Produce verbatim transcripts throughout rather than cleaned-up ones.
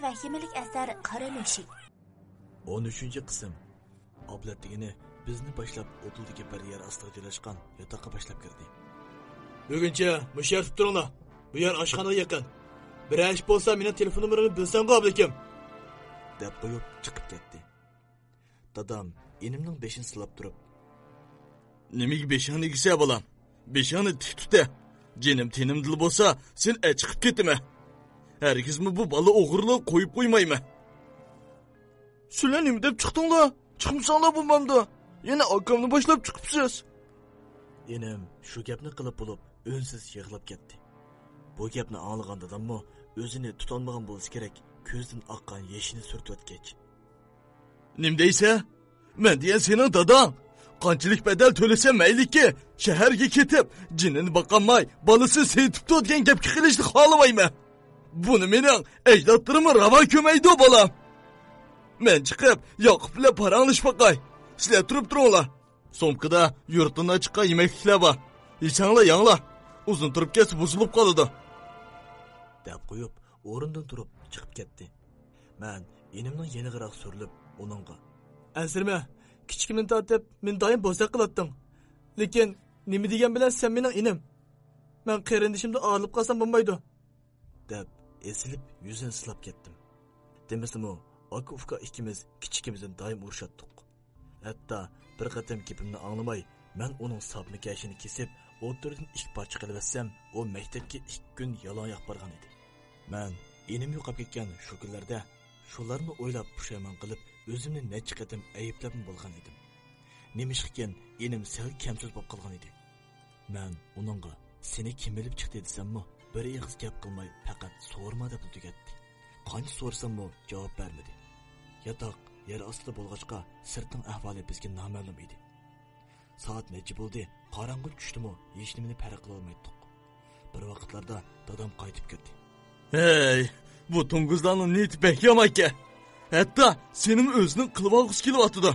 ۋەھىمىلىك ئەسەر قارا مۈشۈك. ئون ئۈچىنچى قىسىم. ئابلەت دېگىنى بىزنى باشلاپ ئوتۇلدىكى بىر يەر ئاستىغا جايلاشقان ياتاققا باشلاپ كىردى. بۈگۈنچە مۇشۇ يەردە تۇرۇڭلار. بۇ يەر ئاشخانىغا يېقىن. بىرەر ئىش بولسا مېنىڭ تېلېفون نومۇرۇمنى بىلسەڭغۇ، ئابلىكىم. دەپ قويۇپ چىقىپ كەتتى. دادام ئىنىمنىڭ بېشىنى سىلاپ تۇرۇپ، نېمىگە بېشىڭنى ئېگىسە، بالام؟ بېشىڭنى تىك تۇتە. جېنىم تېنىمدىلا بولسا، سېنى ئەچىقىپ كېتىمەن. ھەرگىزمۇ بۇ بالا ئوغرىلىقىنى قويۇپ قويمايمەن. سىلەر نېمە دەپ چىقتىڭلار؟ چىقمىساڭلار بولمامدۇ؟ يەنە ئاكامنى باشلاپ چىقىپسىز. ئىنىم شۇ گەپنى قىلىپ بولۇپ، ئۈنسىز يىغلاپ كەتتى. بۇ گەپنى ئاڭلىغان داداممۇ ئۆزىنى تۇتالمىغان بولسا كېرەك، كۆزىدىن ئاققان يېشىنى سۈرتۈۋەتكەچ، نېمە دەيسە؟ مەن دېگەن سېنىڭ داداڭ. قانچىلىك بەدەل تۆلىسە مەيلىكى، شەھەرگە كېتىپ، جېنىنى باقالماي، بالىسىنى سېتىپتۇ دېگەن گەپكە قېلىشنى خالىمايمەن. بۇنى مېنىڭ ئەجدادلىرىممۇ راۋا كۆرمەيدۇ، بالام. مەن چىقىپ، ياقۇپ بىلەن پاراڭلىشىپ باقاي. سىلەر تۇرۇپ تۇرۇڭلار. سومكىدا يۇرتتىن چىققان يېمەكلىكلەر بار. يېسەڭلار يەڭلار. ئۇزۇن تۇرۇپ كەتسە بۇزۇلۇپ قالىدۇ. دەپ قويۇپ، ئورنىدىن تۇرۇپ چىقىپ كەتتى. مەن ئىنىمنىڭ يېنىغىراق سۈرۈلۈپ، ئۇنىڭغا، ئەنسىرىمە، كىچىكىمدىن تارتىپ مېنى دائىم بوزەك قىلاتتىڭ. لېكىن نېمە دېگەن بىلەن سەن مېنىڭ ئىنىم؟ مەن قېرىندىشىمدىن ئايرىلىپ قالسام بولمايدۇ. دەپ ئېسىلىپ يۈزىنى سىلاپ كەتتىم. دېمىسىمۇ، ئاكا-ئۇكا ئىككىمىز كىچىكىمىزدىن دائىم ئۇرۇشاتتۇق. ھەتتا بىر قېتىم گېپىمنى ئاڭلىماي، مەن ئۇنىڭ ساپما كەشىنى كېسىپ، ئوتتۇرىدىن ئىككى پارچە قىلىۋەتسەم، ئۇ مەكتەپكە ئىككى كۈن يالاڭ ئاياق بارغان ئىدى. مەن ئىنىم يوقاپ كەتكەن شۇ كۈنلەردە شۇلارنى ئويلاپ پۇشايمان قىلىپ، ئۆزۈمنى نەچچە قېتىم ئەيىبلەپمۇ بولغان ئىدىم. نېمىشقىكىن ئىنىم سەل كەمسۆز بولۇپ قالغان ئىدى. مەن ئۇنىڭغا، سېنى كىم ئېلىپ چىقتى دېسەممۇ، بىر ئېغىز گەپ قىلماي، پەقەت سورىما دەپلا تۈگەتتى. قانچە سورىساممۇ جاۋاب بەرمىدى. ياتاق يەر ئاستىدا بولغاچقا، سىرتنىڭ ئەھۋالى بىزگە نامەلۇم ئىدى. سائەت نەچچە بولدى، قاراڭغۇ چۈشتىمۇ ھېچنېمىنى پەرق قىلالمايتتۇق. بىر ۋاقىتلاردا دادام قايتىپ كىردى. ھەي، بۇ توڭگۇزلارنىڭ نىيىتى بەك يامانكەن. ھەتتا سېنىمۇ ئۆزىنىڭ قىلىۋالغۇسى كېلىۋاتىدۇ.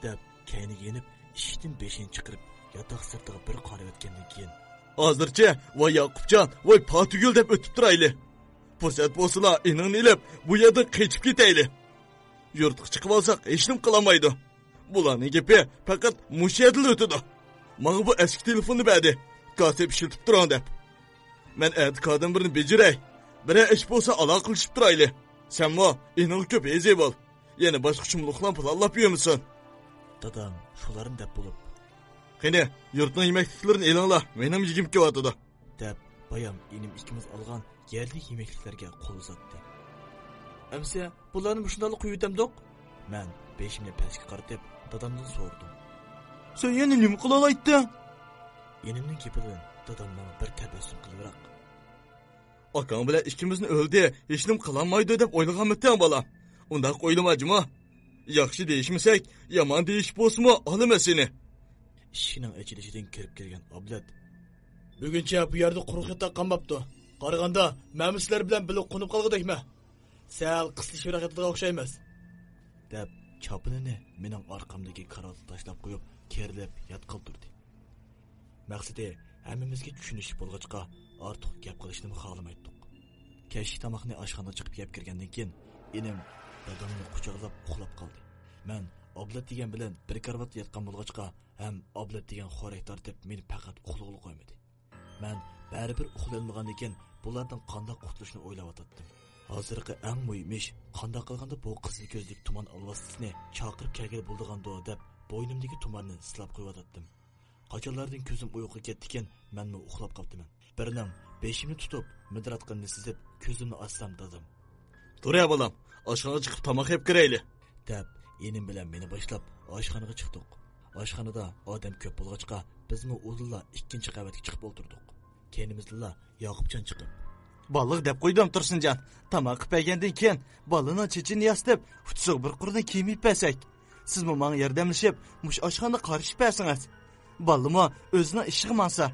دەپ كەينىگە يېنىپ، ئىشىكتىن بېشىنى چىقىرىپ، ياتاق سىرتىغا بىر قارىۋەتكەندىن كېيىن، ھازىرچە ۋاي ياقۇپجان، ۋاي پاتىگۈل دەپ ئۆتۈپ تۇرايلى. پۇرسەت بولسىلا ئىنىڭنى ئېلىپ، بۇ يەردىن قېچىپ كېتەيلى. يۇرتقا چىقىۋالساق ھېچنېمە قىلالمايدۇ. بۇلارنىڭ گېپى پەقەت مۇشۇ يەردىلا ئۆتىدۇ. ماڭا بۇ ئەسكى تېلېفوننى بەردى. كاسىپ ئىشلىتىپ تۇرۇڭ دەپ. مەن ئەتە كادىن بىرنى بېجىرەي. بىرەر ئىش بولسا ئالاقىلىشىپ تۇرايلى. سەنمۇ ئىنىڭغا كۆپ ھېزى بول. يەنە باشقا چۇملۇقلارنى پىلانلاپ يۈرمىسۇن. دادام شۇلارنى دەپ بولۇپ، قېنى، يۇرتنىڭ يېمەكلىكلىرىنى ئېلىڭلار، مېنىڭ يېگۈم كېلىۋاتىدۇ. دەپ، بايام ئىنىم ئىككىمىز ئالغان يەرلىك يېمەكلىكلەرگە قول ئۇزاتتى. ئەمىسە، بۇلارنى مۇشۇنداقلا قويۇۋېتەمدۇق؟ مەن بېشىمنى پەسكە قارىتىپ، دادامدىن سورىدىم. سەن يەنە نېمە قىلالايتتىڭ؟ ئىنىمنىڭ گېپىدىن دادام ماڭا بىر تەبەسسۇم قىلىۋېراق. ئاكاڭ بىلەن ئىككىمىزنى ئۆلدى، ھېچنېمە قىلالمايدۇ دەپ ئويلىغانمىتىڭ، بالام؟ ئۇنداق ئويلىما جۇمۇ. ياخشى دېيىشمىسەك، يامان دېيىشىپ بولسىمۇ ئالىمەن سېنى. ئىشىكنىڭ ئېچىلىشىدىن كىرىپ كەلگەن ئابلەت، بۈگۈنچە بۇ يەردە قۇرۇق ياتاق قالماپتۇ. قارىغاندا، مەنمۇ سىلەر بىلەن بىللە قونۇپ قالغۇدەكمەن. سەل قىستىشىپراق ياتىدىغان ئوخشايمىز. دەپ، چاپىنىنى مېنىڭ ئارقامدىكى كارىۋاتقا تاشلاپ قويۇپ، كېرىلىپ ياتقىلى تۇردى. مەقسىتى، ھەممىمىزگە چۈشىنىشلىك بولغاچقا، ئارتۇق گەپ قىلىشنىمۇ خالىمايتتۇق. كەچلىك تاماقنى ئاشخانىغا چىقىپ يەپ كىرگەندىن كېيىن، ئىنىم دادامنى قۇچاقلاپ ئۇخلاپ قالدى. مەن ئابلەت دېگەن بىلەن بىر كارىۋاتتا ياتقان بولغاچقا، ھەم ئابلەت دېگەن خورەك تارتىپ، مېنى پەقەت ئۇخلىغىلى قويمىدى. مەن بەرىبىر ئۇخلىيالمىغاندىكىن، بۇلاردىن قانداق قۇتۇلۇشنى ئويلاۋاتاتتىم. ھازىرقى ئەڭ مۇھىم ئىش، قانداق قىلغاندا بۇ قىزىل كۆزلۈك تۇمان ئالۋاستىسىنى چاقىرىپ كەلگىلى بولىدىغاندۇ دەپ، بوينۇمدىكى تۇمارنى سىلاپ قويۇۋاتاتتىم. قاچانلاردىن كۆزۈم ئۇيقۇغا كەتتىكىن، مەنمۇ ئۇخلاپ قاپتىمەن. بىرىنىڭ بېشىمنى تۇتۇپ، مىدىراتقىنىنى سېزىپ، كۆزۈمنى ئاچسام دادام. تۇر ھە بالام، ئاشخانىغا چىقىپ تاماق يەپ كىرەيلى. دەپ، ئىنىم بىلەن مېنى باشلاپ ئاشخانىغا چىقتۇق. ئاشخانىدا ئادەم كۆپ بولغاچقا، بىزمۇ ئۇدۇللا ئىككىنچى قەۋەتكە چىقىپ ئولتۇردۇق. كەينىمىزدىلا ياقۇپجان چىقىپ، بالىلىق دەپ قويدۇم تۇرسۇنجان. تاماق قىلىپ بەرگەندىن كېيىن، بالىنىڭ چېچىنى ياسىتىپ، ئۇچىسىغا بىر قۇرنى كىيىم يېپىپ بەرسەك. سىزمۇ ماڭا ياردەملىشىپ، مۇشۇ ئاشخانىدا قارىشىپ بەرسىڭىز. بالىمۇ ئۆزىنىڭ ئىشىغا ماڭسا،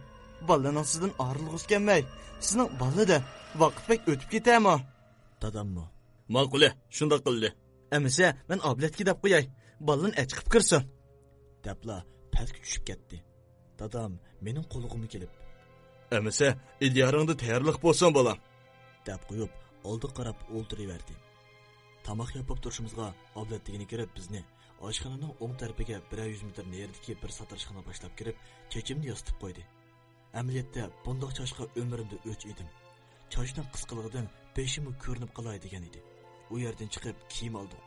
بالىنىڭ سىزدىن ئايرىلغۇسى كەلمەي، سىزنىڭ بالىدىن ۋاقىت بەك ئۆتۈپ كېتەرمۇ؟ داداممۇ، ماقۇلى، شۇنداق قىلدى. ئەمىسە، مەن ئابلەتكە دەپ قوياي، بالىنى ئەچىقىپ كىرسۇن. دەپلا پەسكە چۈشۈپ كەتتى. دادام مېنىڭ قۇلىقىمغا كېلىپ، ئەمىسە، ئىدىيارىڭدا تەييارلىق بولسۇن، بالام. دەپ قويۇپ، ئالدىغا قاراپ ئولتۇرۇۋەردى. تاماق ياپىپ تۇرۇشىمىزغا ئابلەت دېگىنى كىرىپ، بىزنى ئاشخانىنىڭ ئوڭ تەرىپىگە بىرەر يۈز مېتىر نېرىدىكى بىر ساتىراشخانىغا باشلاپ كىرىپ، چېچىمنى ياسىتىپ قويدى. ئەمەلىيەتتە بۇنداق چاچقا ئۆمرۈمدە ئۆچ ئىدىم. چاچنىڭ قىسقىلىقىدىن بېشىممۇ كۆرۈنۈپ قالاي دېگەن ئىدى. ئۇ يەردىن چىقىپ كىيىم ئالدۇق.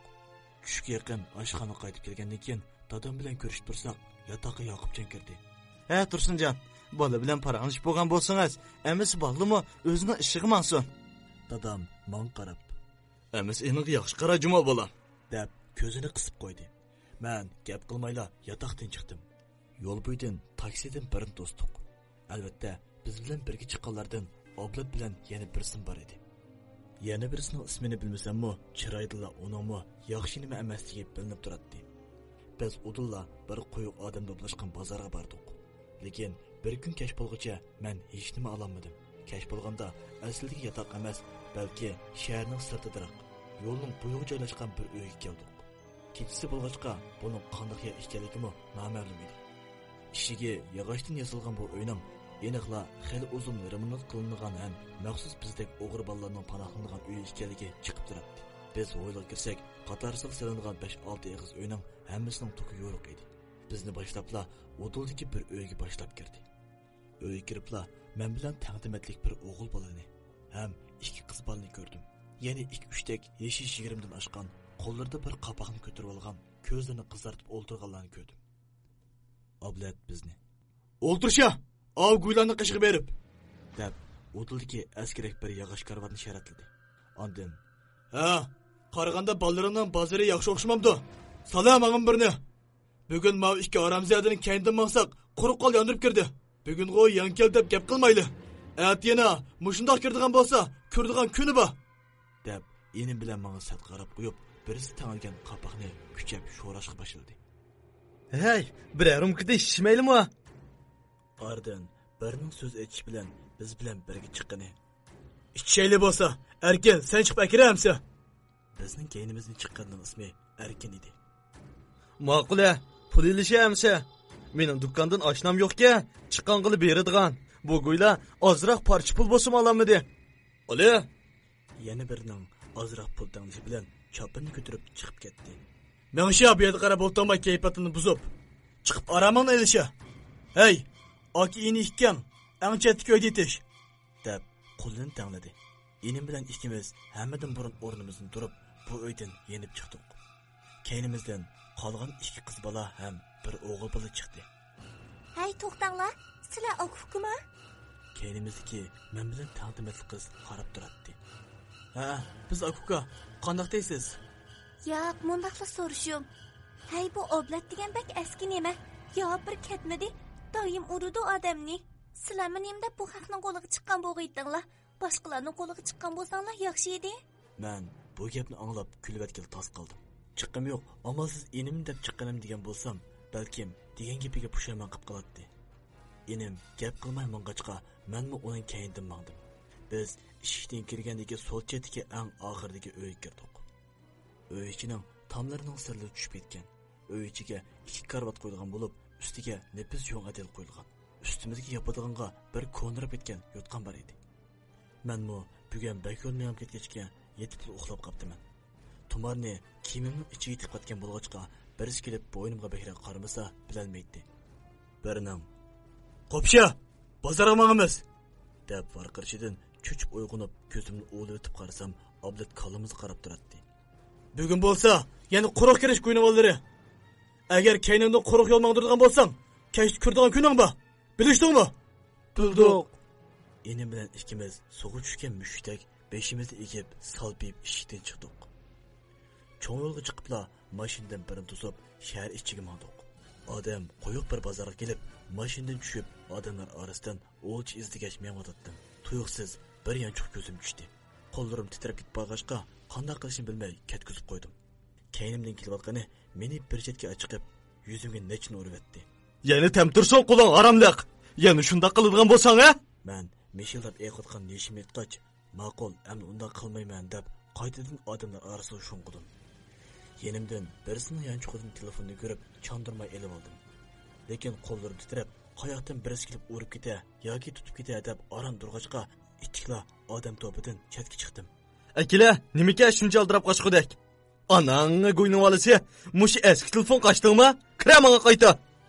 چۈشكە يېقىن ئاشخانىغا قايتىپ كەلگەندىن كېيىن، دادام بىلەن كۆرۈشۈپ تۇرساق، ياتاققا ياقۇپجان كىردى. ھە، تۇرسۇنجان، بالا بىلەن پاراڭلىشىپ بولغان بولسىڭىز، ئەمىسە بالىلىمۇ ئۆزىنىڭ ئىشىغا ماڭسۇن. دادام ماڭا قاراپ، ئەمىسە ئېنىڭغا ياخشى قارا جۇمۇ بالام، دەپ كۆزىنى قىسىپ قويدى. مەن گەپ قىلمايلا ياتاقتىن چىقتىم. يول بويىدىن تاكسىدىن بىرنى توستۇق. ئەلۋەتتە، بىز بىلەن بىرگە چىققانلاردىن ئابلەت بىلەن يەنە بىرسىمۇ بار ئىدى. يەنە بىرسىنىڭ ئىسمىنى بىلمىسەممۇ، چىرايىدىنلا ئۇنىڭمۇ ياخشى نېمە ئەمەسلىكى بىلىنىپ تۇراتتى. بىز ئۇدۇللا بىر قويۇق ئادەم توپلاشقان بازارغا باردۇق. لېكىن بىر كۈن كەچ بولغۇچە مەن ھېچنېمە ئالالمىدىم. كەچ بولغاندا ئەسلىدىكى ياتاق ئەمەس، بەلكى شەھەرنىڭ سىرتىدىراق، يولنىڭ بويىغا جايلاشقان بىر ئۆيگە كەلدۇق. كېچىسى بولغاچقا، بۇنىڭ قانداق يەر ئىكەنلىكىمۇ نامەلۇم ئىدى. ئىشىكى ياغاچتىن ياسالغان بۇ ئۆينىڭ ئېنىقلا خېلى ئۇزۇن رېمونت قىلىنغان ھەم مەخسۇس بىزدەك ئوغرى بالىلارنىڭ پاناھلىنىدىغان ئۆيى ئىكەنلىكى چىقىپ تۇراتتى. بىز ھويلىغا كىرسەك، قاتارسىغا سېلىنغان بەش-ئالتە ئېغىز ئۆينىڭ ھەممىسىنىڭ توكى يورۇق ئىدى. بىزنى باشلاپلا ئۇدۇلدىكى بىر ئۆيگە باشلاپ كىردى. ئۆيگە كىرىپلا مەن بىلەن تەڭ تىمەتلىك بىر ئوغۇل بالىنى ھەم ئىككى قىز بالىنى كۆردۈم. يەنە ئىككى-ئۈچتەك يېشى يىگىرمىدىن ئاشقان، قوللىرىدا بىر قاپاقنى كۆتۈرۈۋالغان، كۆزلىرىنى قىزارتىپ ئولتۇرغانلارنى كۆردۈم. ئابلەت بىزنى، «ئولتۇرشا، ئاۋۇ گۇيلارنىڭ قېشىغا بېرىپ!» دەپ، ئۇدۇلدىكى ئەسكىرەك بىر ياغاچ كارىۋاتنى ئىشارەتلىدى. ئاندىن، «ھە، قارىغاندا بالىلىرىڭنىڭ بازىرى ياخشى ئوخشىمامدۇ؟ سالە ماڭا بىرنى! بۈگۈن ماۋۇ ئىككى ھارامزادىنىڭ كەينىدىن ماڭساق، قۇرۇق قول ياندۇرۇپ كىردى. بۈگۈنغۇ يېڭى كەلدى دەپ گەپ قىلمايلى. ئەتە يەنە مۇشۇنداق كىرىدىغان بولسا، كۆرىدىغان كۈنى بار.» دەپ، ئىنىم بىلەن ماڭا سەت قاراپ قويۇپ، بىرسى تەڭلىگەن قاپاقنى كۈچەپ شوراشقا باشلىدى. «ھەي، بىرەر رومكىدىن ئىچمەيلىمۇ؟» ئارىدىن بىرىنىڭ سۆز ئېچىشى بىلەن بىز بىلەن بىرگە چىققىنى، «ئىچەيلى بولسا، ئەركىن، سەن چىقىپ ئەكىرە ئەمسە.» بىزنىڭ كەينىمىزدىن چىققاننىڭ ئىسمى ئەركىن ئىدى. «ماقۇل-ە، پۇل ئېلىشە ئەمسە. مېنىڭ دۇكاندىن ئاشنام يوقكەن، چىققانغىلا بېرىدىغان. بۇ گۇيلا ئازراق پارچە پۇل بولسىمۇ ئالالمىدى. ئالە!» يەنە بىرىنىڭ ئازراق پۇل تەڭلىشى بىلەن چاپىنىنى كۆتۈرۈپ چىقىپ كەتتى. «مېڭىشە، بۇ يەردە قاراپ ئولتۇرماي كەيپىياتىمنى بۇزۇپ، چىقىپ ئارامىڭنى ئېلىشە. ھەي، ئاكا ئىنى ئىككىڭ، ئەڭ چەتتىكى ئۆيدە يېتىش.» دەپ قولىنى تەڭلىدى. ئىنىم بىلەن ئىككىمىز ھەممىدىن بۇرۇن ئورنىمىزدىن تۇرۇپ، بۇ ئۆيدىن يېنىپ چىقتۇق. كەينىمىزدىن قالغان ئىككى قىز بالا ھەم بىر ئوغۇل بالا چىقتى. «ھەي، توختاڭلار، سىلەر ئاكا-ئۇكىما؟» كەينىمىزدىكى مەن بىلەن تەڭ تىمەتلىك قىز قاراپ تۇراتتى. «ھە، بىز ئاكا-ئۇكا. قانداق دەيسىز؟» «ياق، مۇنداقلا سورىشىم. ھەي، بۇ ئابلەت دېگەن بەك ئەسكى نېمە. يا بىر كەتمىدى، دائىم ئۇرىدۇ ئادەمنى. سىلەرمۇ نېمە دەپ بۇ خەقنىڭ قولىغا چىققان بولغىيتىڭلار؟ باشقىلارنىڭ قولىغا چىققان بولساڭلار ياخشى ئىدى.» مەن بۇ گەپنى ئاڭلاپ كۈلۈۋەتكىلى تاس قالدىم. چىققىنىم يوق، ئامالسىز ئىنىم دەپ چىققىنىم دېگەن بولسام، بەلكىم دېگەن گېپىگە پۇشايمان قىلىپ قالاتتى. ئىنىم گەپ قىلماي ماڭغاچقا، مەنمۇ ئۇنىڭ كەينىدىن ماڭدىم. بىز ئىشىكتىن كىرگەندىكى سول چەتتىكى ئەڭ ئاخىرىدىكى ئۆيگە كىردۇق. ئۆي ئىچىنىڭ تاملىرىنىڭ سىرلىرى چۈشۈپ كەتكەن. ئۆي ئىچىگە ئىككى كارىۋات قويۇلغان بولۇپ، ئۈستىگە نېپىز يۇڭ ئەتىرى قويۇلغان. ئۈستىمىزگە ياپىدىغانغا بىر كونىراپ كەتكەن يوتقان بار ئىدى. مەنمۇ بۈگۈن بەك يول مېڭىپ كەتكەچكە، يېتىپلا ئۇخلاپ قاپتىمەن. تۇمارنى كىيىمىمنىڭ ئىچىگە تىقىۋەتكەن بولغاچقا، بىرسى كېلىپ بوينۇمغا بەكرەك قارىمىسا بىلەلمەيتتى. بىرىنىڭ، «قوپشا! بازارغا ماڭىمىز!» دەپ ۋارقىرىشىدىن چۆچۈپ ئويغىنىپ، كۆزۈمنى ئۇۋىلىۋېتىپ قارىسام، ئابلەت كاللىمىزغا قاراپ تۇراتتى. «بۈگۈن بولسا يەنە قۇرۇق كىرىش گۇينىۋاللىرى. ئەگەر كەينىڭدىن قۇرۇق يول ماڭدۇرىدىغان بولساڭ، كەچتە كۆرىدىغان كۈنۈڭ بار. بىلىشتىڭمۇ؟» «بىلدۇق.» ئىنىم بىلەن ئىككىمىز سۇغا چۈشكەن مۈشۈكتەك بېشىمىزنى ئېگىپ، سالپىيىپ ئىشىكتىن چىقتۇق. چوڭ يولغا چىقىپلا ماشىنىدىن بىرنى توسۇپ، شەھەر ئىچىگە ماڭدۇق. ئادەم قويۇق بىر بازارغا كېلىپ، ماشىنىدىن چۈشۈپ، ئادەملەر ئارىسىدىن ئولجا ئىزدىگەچ مېڭىۋاتاتتىم. تۇيۇقسىز بىر يانچۇق كۆزۈم چۈشتى. قوللىرىم تىترەپ كېتىپ بارغاچقا، قانداق قىلىشنى بىلمەي كەتكۈزۈپ قويدۇم. كەينىمدىن كېلىۋاتقىنى مېنى بىر چەتكە ئەچىقىپ، يۈزۈمگە نەچچىنى ئۇرۇۋەتتى. «يەنە تەمتۇرسۇڭ قولۇڭ ھاراملىق! يەنە شۇنداق قىلىدىغان بولساڭ، ھە؟» مەن مىشىلداپ ئېقىۋاتقان نېشىمنى ئېيتقاچ، «ماقۇل، ئەمدى ئۇنداق قىلمايمەن» دەپ، قايتىدىن ئادەملەر ئارىسىغا شۇڭغۇدۇم. يېنىمدىن بىرسىنىڭ يانچۇقىدىن تېلېفوننى كۆرۈپ، چاندۇرماي ئېلىۋالدىم. لېكىن قوللىرىم تىترەپ، قاياقتىن بىرسى كېلىپ ئۇرۇپ كېتە ياكى تۇتۇپ كېتە دەپ ئاران تۇرغاچقا، ئىتتىكلا ئادەم توپىدىن چەتكە چىقتىم. «ئەكېلە، نېمىكەن شۇنچە ئالدىراپ قاچقۇدەك؟» ئاناڭ گۇينىڭ بالىسى، مۇشۇ ئەسكى تېلېفون قاچتىڭما؟ كىرە ماڭا قايتا.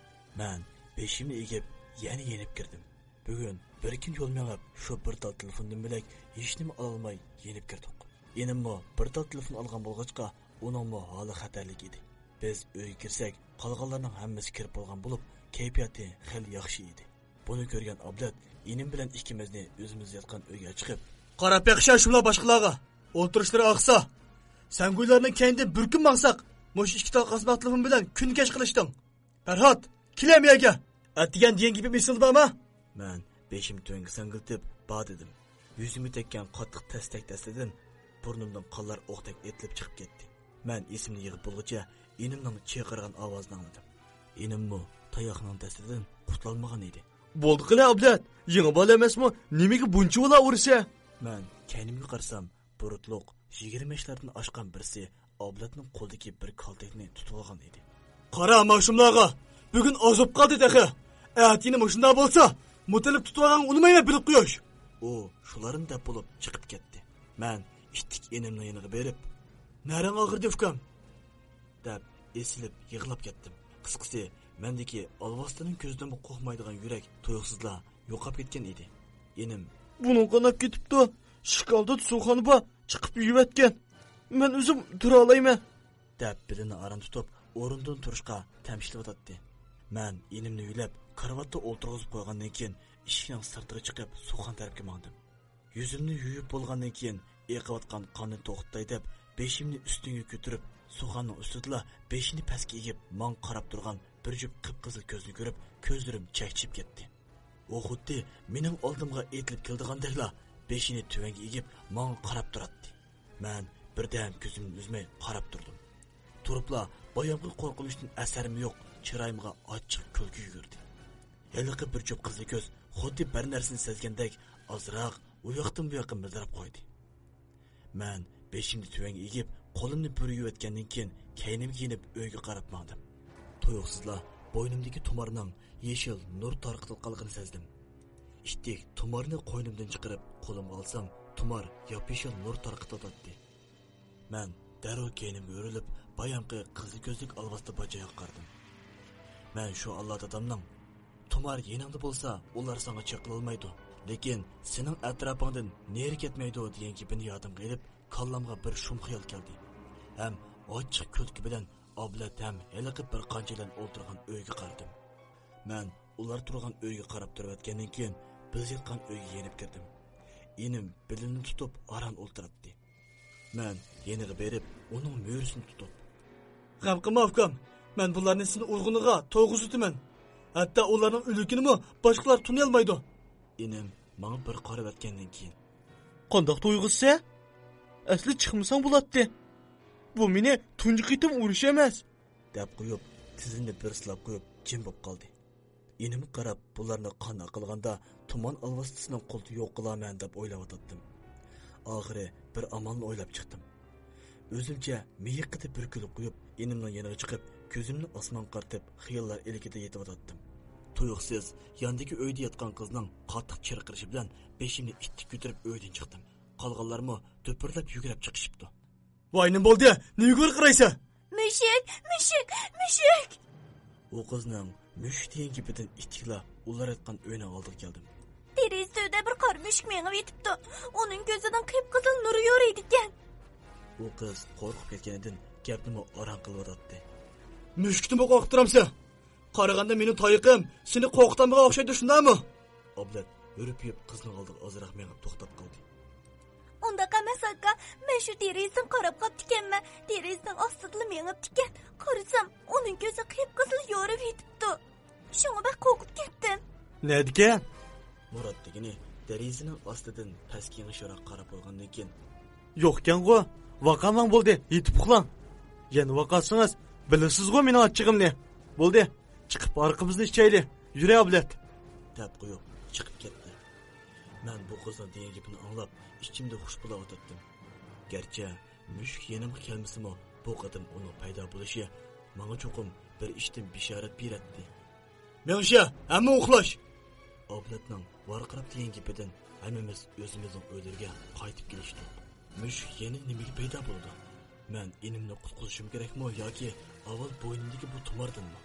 مەن بېشىمنى ئېگىپ، يەنە يېنىپ كىردىم. بۈگۈن بىر كۈن يول مېڭىپ، شۇ بىر تال تېلېفوندىن بۆلەك ھېچنېمە ئالالماي يېنىپ كىردۇق. ئىنىممۇ بىر تال تېلېفون ئالغان بولغاچقا، ئۇنىڭمۇ ھالى خەتەرلىك ئىدى. بىز ئۆيگە كىرسەك، قالغانلارنىڭ ھەممىسى كىرىپ بولغان بولۇپ، كەيپىياتى خېلى ياخشى ئىدى. بۇنى كۆرگەن ئابلەت ئىنىم بىلەن ئىككىمىزنى ئۆزىمىز ياتقان ئۆيگە چىقىپ، قاراپ بېقىشە شۇملار باشقىلارغا. ئولتۇرۇشلىرى ئاقسا، سەنگۇيلارنىڭ كەينىدىن بىر كۈن ماڭساق، مۇشۇ ئىككى تال قاسماق تېلېفون بىلەن كۈنكەش قىلىشتىڭ. پەرھات، كېلە مۇ يەرگە. ئەتىگەن دېگەن گېپىم ئېسىڭدە بارمۇ؟ مەن بېشىمنى تۆۋەنگە سەڭگىلتىپ، بار دېدىم. يۈزۈمگە تەگكەن قاتتىق تەستەك دەستىدىن بۇرنۇمدىن قانلار ئوقتەك ئېتىلىپ چىقىپ كەتتى. مەن ئېسىمنى يىغىپ بولغۇچە ئىنىمنىڭ چىرقىرىغان ئاۋازىنى ئاڭلىدىم. ئىنىممۇ تاياقنىڭ دەستىدىن قۇتۇلالمىغان ئىدى. بولدى قىلە ئابلەت، يېڭى بالا ئەمەسمۇ، نېمىگە بۇنچىۋالا ئۇرىسەن؟ مەن كەينىمگە قارىسام، بۇرۇتلۇق يىگىرمە ياشلاردىن ئاشقان بىرسى ئابلەتنىڭ قولىدىكى بىر كالتەكنى تۇتۇۋالغان ئىدى. قارا ماشۇملارغا، بۈگۈن ئاز بولۇپ قالدى تېخى. ئەتىنى مۇشۇنداق بولسا، مۇتىلىپ تۇتۇۋالغانغا ئۇنىمايمەن بىلىپ قويۇش. ئۇ شۇلارنى دەپ بولۇپ چىقىپ كەتتى. مەن ئىتتىك ئىنىمنىڭ يېنىغا بېرىپ، نەرىڭ ئاغرىدى ئۇكام؟ دەپ ئېسىلىپ يىغلاپ كەتتىم. قىسقىسى، مەندىكى ئالۋاستىنىڭ كۆزىدىنمۇ قورقمايدىغان يۈرەك تۇيۇقسىزلا يوقاپ كەتكەن ئىدى. ئىنىم، بۇنىڭ قاناپ كېتىپتۇ. ئىشىك ئالدىدا سۇخانا بار، چىقىپ يۇيۇۋەتكەن. مەن ئۆزۈم تۇرالايمەن. دەپ بېلىنى ئاران تۇتۇپ، ئورنىدىن تۇرۇشقا تەمشىلىۋاتاتتى. مەن ئىنىمنى يۆلەپ، كارىۋاتتا ئولتۇرغۇزۇپ قويغاندىن كېيىن، ئىشىكنىڭ سىرتىغا چىقىپ، سۇخانا تەرەپكە ماڭدىم. يۈزۈمنى يۇيۇپ بولغاندىن كېيىن، ئېقىۋاتقان قاننى توختىتاي دەپ، بېشىمنى ئۈستۈنگە كۆتۈرۈپ، سۇخانىنىڭ ئۈستىدىلا بېشىنى پەسكە ئېگىپ، ماڭا قاراپ تۇرغان بىر جۈپ قىپقىزىل كۆزنى كۆرۈپ، كۆزلىرىم چەكچىيىپ كەتتى. ئۇ خۇددى مېنىڭ ئالدىمغا ئېتىلىپ كېلىدىغاندەكلا بېشىنى تۆۋەنگە ئېگىپ، ماڭا قاراپ تۇراتتى. مەن بىردەم كۆزۈمنى ئۈزمەي قاراپ تۇردۇم. تۇرۇپلا بايامقى قورقۇنچتىن ئەسەرمۇ يوق، چىرايىمغا ئاچچىق كۈلكە يۈگۈردى. ھېلىقى بىر جۈپ قىزىل كۆز خۇددى بىر نەرسىنى سەزگەندەك ئازراق ئۇ ياقتىن بۇ ياققا مىلدىراپ قويدى. مەن بېشىمنى تۆۋەنگە ئېگىپ، قولۇمنى بىر يۇيۇۋەتكەندىن كېيىن، كەينىمگە يېنىپ ئۆيگە قاراپ ماڭدىم. تۇيۇقسىزلا بوينۇمدىكى تۇمارنىڭ يېشىل نۇر تارقىتىۋاتقانلىقىنى سەزدىم. ئىتتىك تۇمارنى قوينۇمدىن چىقىرىپ قولۇمغا ئالسام، تۇمار ياپيېشىل نۇر تارقىتىۋاتاتتى. مەن دەررۇ كەينىمگە ئۆرۈلۈپ، بايامقى قىزىل كۆزلۈك ئالۋاستى باجايغا قارىدىم. مەن شۇ ئاللا دادامنىڭ، تۇمار يېنىڭدا بولسا، ئۇلار ساڭا چېقىلالمايدۇ. لېكىن سېنىڭ ئەتراپىڭدىن نېرى كەتمەيدۇ، دېگەن گېپىنى يادىمغا ئېلىپ، كاللامغا بىر شۇم خىيال كەلدى. ھەم ئاچچىق كۈلكە بىلەن ئابلەت ھەم ھېلىقى بىر قانچە بىلەن ئولتۇرغان ئۆيگە قارىدىم. مەن ئۇلار تۇرغان ئۆيگە قاراپ تۇرۇۋەتكەندىن كېيىن، بىز ياتقان ئۆيگە يېنىپ كىردىم. ئىنىم بېلىنى تۇتۇپ ئاران ئولتۇراتتى. مەن يېنىغا بېرىپ، ئۇنىڭ مۈرىسىنى تۇتۇپ، غەم قىلما ئۇكام، مەن بۇلارنى سېنى ئۇرغىنىغا تويغۇزۇۋېتىمەن. ھەتتا ئۇلارنىڭ ئۆلۈكىنىمۇ باشقىلار تونۇيالمايدۇ. ئىنىم ماڭا بىر قارىۋەتكەندىن كېيىن، قانداق تويغۇزسە؟ ئەسلى چىقمىساڭ بولاتتى. بۇ مېنى تۇنجى قېتىم ئۇرۇش ئەمەس. دەپ قويۇپ، تىزىنى بىر سىلاپ قويۇپ، جىم بولۇپ قالدى. ئىنىمگە قاراپ، بۇلارنى قان ئاقىلغاندا تۇمان ئالۋاستىسىنىڭ قولىدا يوق قىلارمەن دەپ ئويلاۋاتاتتىم. ئاخىرى بىر ئامالنى ئويلاپ چىقتىم. ئۆزۈمچە مىيىقىدا بىر كۈلۈپ قويۇپ، ئىنىمنىڭ يېنىغا چىقىپ، كۆزۈمنى ئاسمانغا قارىتىپ، خىياللار ئىلكىدە يېتىۋاتاتتىم. تۇيۇقسىز ياندىكى ئۆيدە ياتقان قىزنىڭ قاتتىق چىرقىرىشى بىلەن بېشىمنى ئىتتىك كۆتۈرۈپ ئۆيدىن چىقتىم. قالغانلارمۇ دۈپۈرلەپ يۈگۈرۈپ چىقىشىپتۇ. ۋاي، نېمە بولدى؟ نېمىگە ۋارقىرايسەن؟ مۈشۈك، مۈشۈك، مۈشۈك! ئۇ قىزنىڭ مۈشۈك دېگەن گېپىدىن ئىتتىكلا ئۇلار ياتقان ئۆينىڭ ئالدىغا كەلدىم. دېرىزە تۈۋىدە بىر قارا مۈشۈك مېڭىپ يېتىپتۇ. ئۇنىڭ كۆزىدىن قىپقىزىل نۇر يورۇيدىكەن. ئۇ قىز قورقۇپ كەتكىنىدىن گەپنىمۇ ئاران قىلىۋاتاتتى. مۈشۈكتىنمۇ قورقۇپ تۇرامسەن؟ قارىغاندا مېنىڭ تايىقىم سېنى قورقۇتامدىغان ئوخشايدۇ، شۇنداقمۇ؟ ئابلەت ھۈرۈپ يېيىپ قىزنىڭ ئالدىغا ئازراق مېڭىپ توختاپ قالدى. ئۇنداق ئەمەس، ئاكا. مەن شۇ دېرىزىدىن قاراپ قاپتىكەنمەن. دېرىزىنىڭ ئاستىدىلا مېڭىپتىكەن. قارىسام، ئۇنىڭ كۆزى قىپقىزىل يورۇپ يېتىپتۇ. شۇڭا بەك قورقۇپ كەتتىم. نەدىكەن؟ مۇرات دېگىنى دېرىزىنىڭ ئاستىدىن پەسكە يېڭىشراق قاراپ بولغاندىن كېيىن، يوقكەنغۇ، ۋاقاماڭ بولدى، يېتىپ ئۇخلاڭ. يەنە ۋاقالسىڭىز، بىلىسىزغۇ مېنىڭ ئاچچىقىمنى. بولدى، چىقىپ ئارقىمىزنى ئىچەيلى. يۈرە، ئابلەت. دەپ قويۇپ چىقىپ كەتتى. مەن بۇ قىزنىڭ دېگەن گېپىنى ئاڭلاپ، ئىچىمدە خۇش بولاۋاتاتتىم. گەرچە مۈشۈك يېنىمغا كەلمىسىمۇ، بۇ قېتىم ئۇنىڭ پەيدا بولۇشى ماڭا چوقۇم بىر ئىشتىن بېشارەت بېرەتتى. مېڭىشە، ھەممە ئۇخلاش! ئابلەتنىڭ ۋارقىراپ دېگەن گېپىدىن ھەممىمىز ئۆزىمىزنىڭ ئۆيلىرىگە قايتىپ كېلىشتۇق. مۈشۈك يەنە نېمىگە پەيدا بولىدۇ؟ مەن ئىنىمنى قۇتقۇزۇشۇم كېرەكمۇ ياكى ئاۋۋال بوينۇمدىكى بۇ تۇماردىنمۇ؟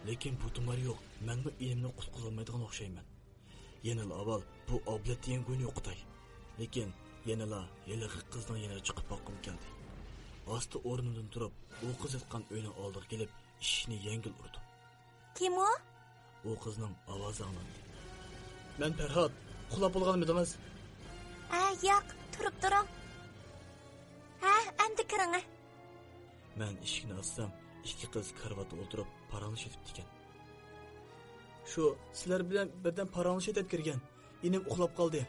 لېكىن بۇ تۇمار يوق، مەنمۇ ئىنىمنى قۇتقۇزالمايدىغان ئوخشايمەن. يەنىلا ئاۋۋال بۇ ئابلەت دېگەن گۇينى يوقىتاي. لېكىن يەنىلا ھېلىقى قىزنىڭ يېنىغا چىقىپ باققۇم كەلدى. ئاستا ئورنۇمدىن تۇرۇپ، ئۇ قىز ياتقان ئۆينىڭ ئالدىغا كېلىپ، ئىشىكنى يەڭگىل ئۇردۇم. كىم ئۇ؟ ئۇ قىزنىڭ ئاۋازى ئاڭلاندى. مەن پەرھات، ئۇخلاپ بولغانمىدىڭىز؟ ھە، ياق، تۇرۇپ تۇرۇڭ. ھە، ئەمدى كىرىڭە. مەن ئىشىكنى ئاچسام، ئىككى قىز كارىۋاتتا ئولتۇرۇپ پاراڭلىشىۋېتىپتىكەن. شۇ، سىلەر بىلەن بىردەم پاراڭلىشاي دەپ كىرگەن. ئىنىم ئۇخلاپ قالدى.